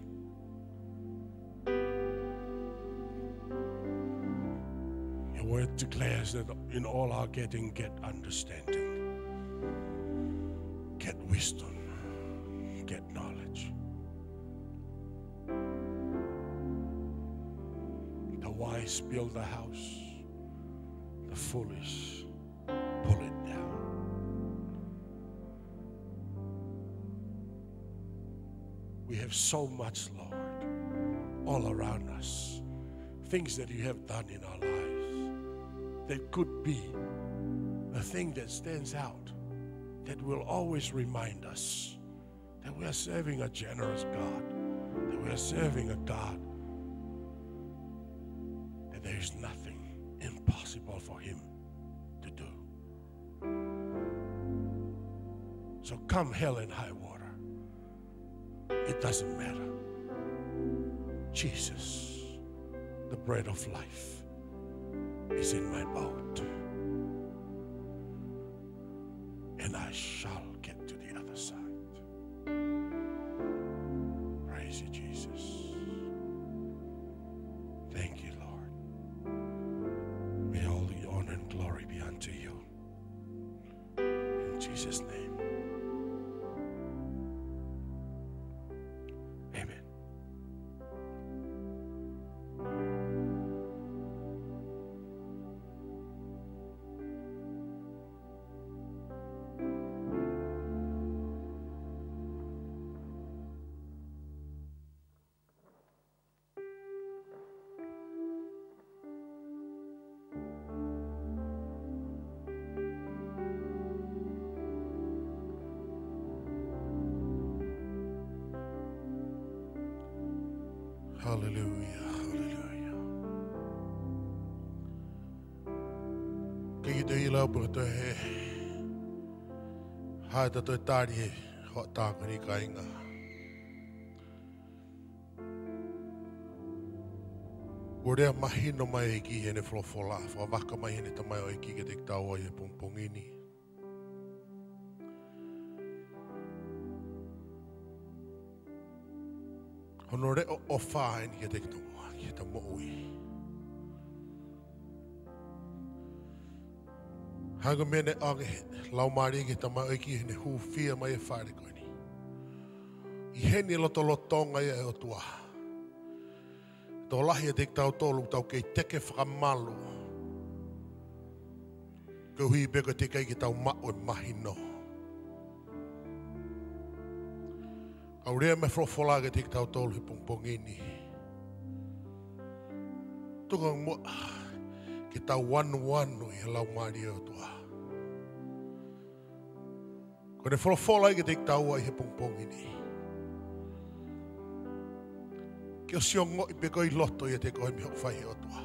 Your word declares that in all our getting, get understanding, get wisdom, get knowledge. The wise build a house, the foolish pull it down. We have so much, Lord, all around us, things that you have done in our lives that could be the thing that stands out, that will always remind us that we are serving a generous God, that we are serving a God that there is nothing impossible for him to do. So come hell and high water, it doesn't matter. Jesus, the bread of life, is in my boat, and I shall get to the other side. Praise you, Jesus. Thank you, Lord. May all the honor and glory be unto you. In Jesus' name. Amen. Haleluia, haleluia. Ke ʻi te ila pe ko e toe hē, haʻata toe tali he hoʻatā ko eni kāinga. Kuo lea mahino mai ʻEiki heʻene folofola, fakavaka mai heʻene tamaioʻeiki kiate kitaua ʻi he pongipongi ni. Hono leʻo ʻofa eni kiate kitaua, ki heʻeta moʻui. Hangē ko e meʻa naʻe ʻoange he Laumālie ki he tamaioʻeiki heʻene hūfia mai he fale ko eni. ʻI heni e lotolotonga ia ʻo e ʻOtua. Tokolahi ʻiate kitautolu ʻoku tau kei teke fakamalu. Koeʻuhi pē ko e teʻeki ai ke tau maʻu e mahino. Ka ʻoku lea mai e folofola kiate kitautolu he pongipongi ni. Tuku muʻa ke tau anuanu ʻi he Laumālie ʻo e ʻOtua. Ko ʻene folofola ia kiate kitaua ʻi he pongipongi ni. Ke ʻosi ongoʻi pē koe ʻi loto ʻiate koe mei hoʻo fai he ʻOtua.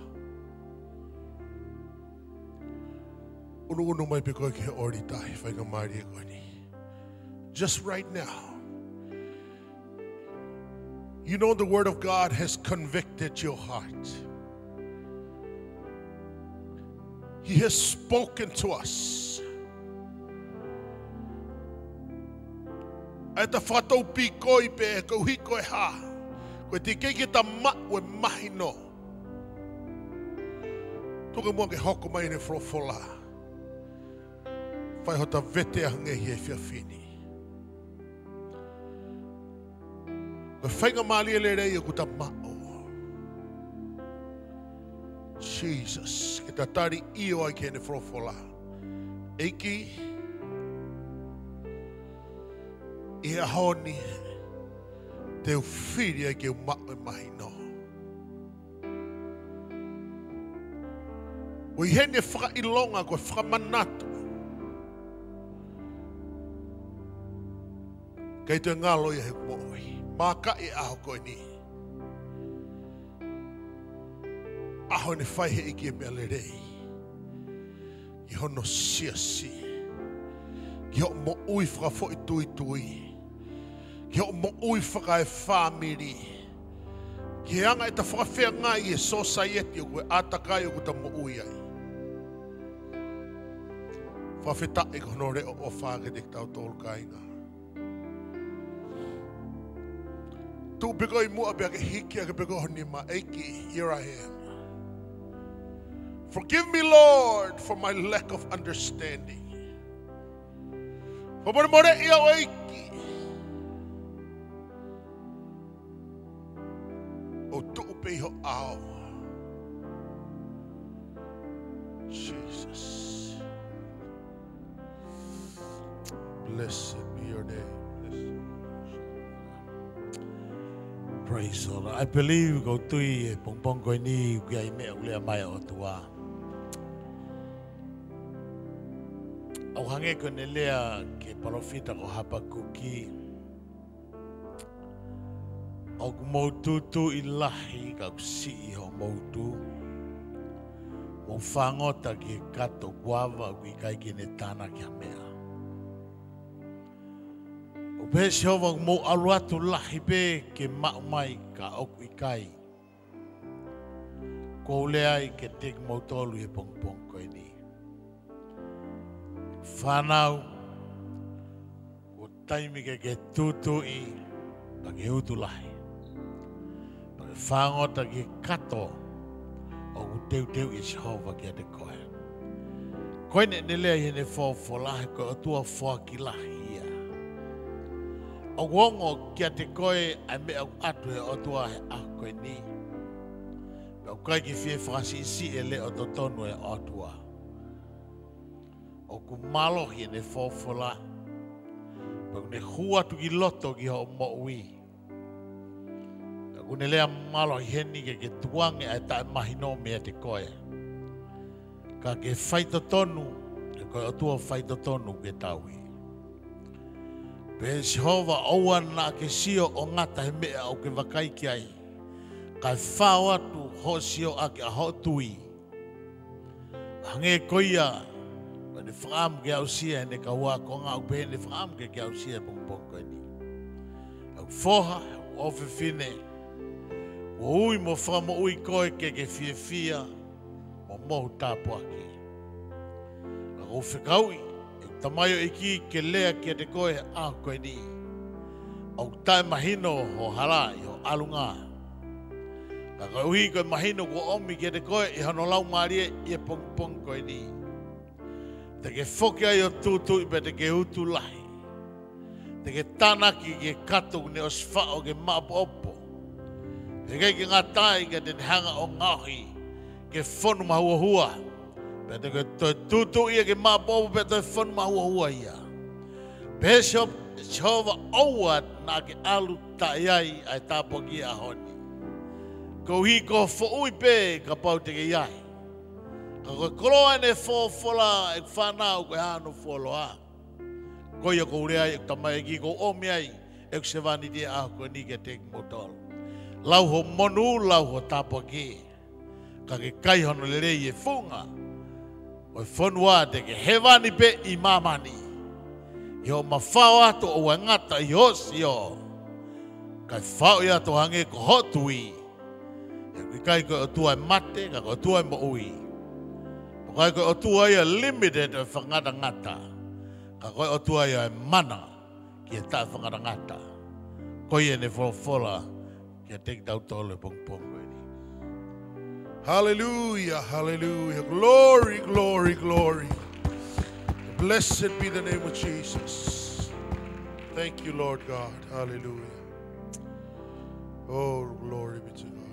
ʻUnuʻunu mai pē koe ki he ʻōlita he faingamālie ko eni. Just right now. You know the word of God has convicted your heart. He has spoken to us. ʻA ʻeta fakataupikoi pē koeʻuhi ko e hā? Ko e teʻeki ke ta maʻu e mahino. Tuku muʻa ke hoko mai ʻene folofola. Fai hota vete ange ʻi he efiafi ni. Ko e faingamālie lelei ʻoku ta maʻu. Jesus, ke ta tali ʻio ai ki heʻene folofola. ʻEiki, ʻi he ʻaho ni, te u fili ai ke u maʻu e mahino. ʻOku ʻi heni e fakaʻilonga ko e fakamanatu. ʻIkai toe ngalo ia he moʻui. Maka e ʻaho ko eni. ʻAho ne fai he ʻEiki e meʻa lelei. Ki hono siasi. Ki hoʻo moʻui fakafoʻituitui. Ki hoʻo moʻui fakaefāmili. Ki he anga ʻeta fakafeangai ʻi he sōsaieti ʻoku ʻi ai e ʻātakai ʻoku ta moʻui ai. Fakafetaʻi ko hono leʻo ʻofa kiate kitautolu kāinga. Tuʻu pē koe ʻi muʻa pea ke hiki hake pē koe ho nima, ʻEiki, here I am. Forgive me, Lord, for my lack of understanding. Fakamolemoleʻi au ʻEiki. ʻO tuʻu pē ʻi ho ʻao. Jesus. Blessed be your name. Blessed be your name. Praise the Lord. I believe ʻoku ou tui he pongipongi ko eni ʻoku ʻi ai e meʻa ʻoku lea mai ʻOtua. ʻOku hangē ko ʻene lea ki he palōfita ko Hapakuki. ʻOku mou tūtuuʻi lahi ka ʻoku siʻi hoʻomou tū. Mou fāngota ki he kato kuo ava ʻoku ʻikai ke ne tānaki ha meʻa. ʻOku pehē ʻe Sihova ʻoku mou ʻalu atu lahi pē ke maʻu mai ka ʻoku ʻikai. ʻOku ou lea ai kiate kimoutolu he pongipongi ko eni. Fānau, kuo taimi ke ke tūtuuʻi, pea ke utu lahi. Pea ke fāngota ki he kato ʻoku teuteuʻi ʻe Sihova kiate koe. Ko eni ʻene lea ʻi heʻene folofola he ko e ʻOtua foaki lahi ia. ʻOku ongo kiate koe ʻa e meʻa ʻoku ʻatu he ʻOtua he ʻaho ko eni. Pea ʻoku ʻikai ke fie fakasiʻisiʻi e leʻo totonu ʻo e ʻOtua. ʻOku mālohi ʻene folofola. Pea ʻoku ne hū atu ki loto ki hoʻo moʻui. Pea ʻoku ne lea mālohi heni ke ke tukuange ʻa e taʻemahino meiate koe. Ka ke faitotonu, he ko e ʻOtua faitotonu ke tauhi. Pehē ʻe Sihova ʻoua naʻa ke sio ʻo ngata he meʻa ʻoku ke vakai ki ai. Kae fao atu hoʻo sio ʻaki ʻa hoʻo tui. Hangē ko ia, ʻoku ne fakaʻamu ke aʻusia ʻene kau ako, ʻoku pehē ʻene fakaʻamu ke, ke aʻusia he pongipongi ko eni. ʻE hoku foha, ʻofefine, ʻoku ou ui mo fakamoʻui koe ke ke fiefia, mo mohu tāpuaki. Ka ʻoku ou fekauʻi, ʻe Tamaioʻeiki, ke lea kiate koe he ʻaho ko eni. ʻOku taʻemahino hoʻo hala ʻi hoʻo ʻalunga. Ka koeʻuhi ko e mahino kuo ʻomi kiate koe ʻe hono Laumālie ʻi he pongipongi ko eni, te ke foki ai ʻo tūtuuʻi pea te ke utu lahi. Te ke tānaki ki he kato kuo ne ʻosi faʻo ke maʻopoʻopo. Pea ʻikai ke ngata ai, ka te ne hanga ʻo ngaohi ke fonu mahuohua. Pea te ke toe tūtuuʻi ia ke maʻopoʻopo pea toe fonu mahuohua ia. Pehē ʻe Sihova, ʻoua naʻa ke ʻalu taʻe ʻi ai ʻa e tāpuaki ʻo e ʻaho ni. Koeʻuhi ko hoʻo foʻui pē kapau te ke ʻi ai. Ka ko e koloa ʻene folofola, ʻeku fānau, ko e hā hono fuoloa? Ko ia ʻoku ou lea ai, ʻe Tamaioʻeiki, ʻoku ou ʻomi ai ʻeku sevāniti he ʻaho ko eni kiate kimoutolu. Lau hoʻo monū, lau hoʻo tāpuaki. Ka ke kai hono lelei ʻi he funga ʻo e fonua, te ke hēvani pē ʻi māmani. ʻI hoʻo mafao atu ʻoua ʻe ngata ʻi hoʻo sio, kae faʻo atu hangē ko hoʻo tui. He ʻoku ʻikai ko e ʻOtua ʻo e mate, ka ko e ʻOtua ʻo e moʻui. ʻOku ʻikai ko e ʻOtua ia limited ʻo e fakangatangata, ka ko e ʻOtua ia ʻo e mana ki he taʻefakangatangata. Ko ia ʻene folofola kiate kitautolu he pongipongi ko eni. Hallelujah, hallelujah. Glory, glory, glory. Blessed be the name of Jesus. Thank you, Lord God. Hallelujah. Oh, glory be to God.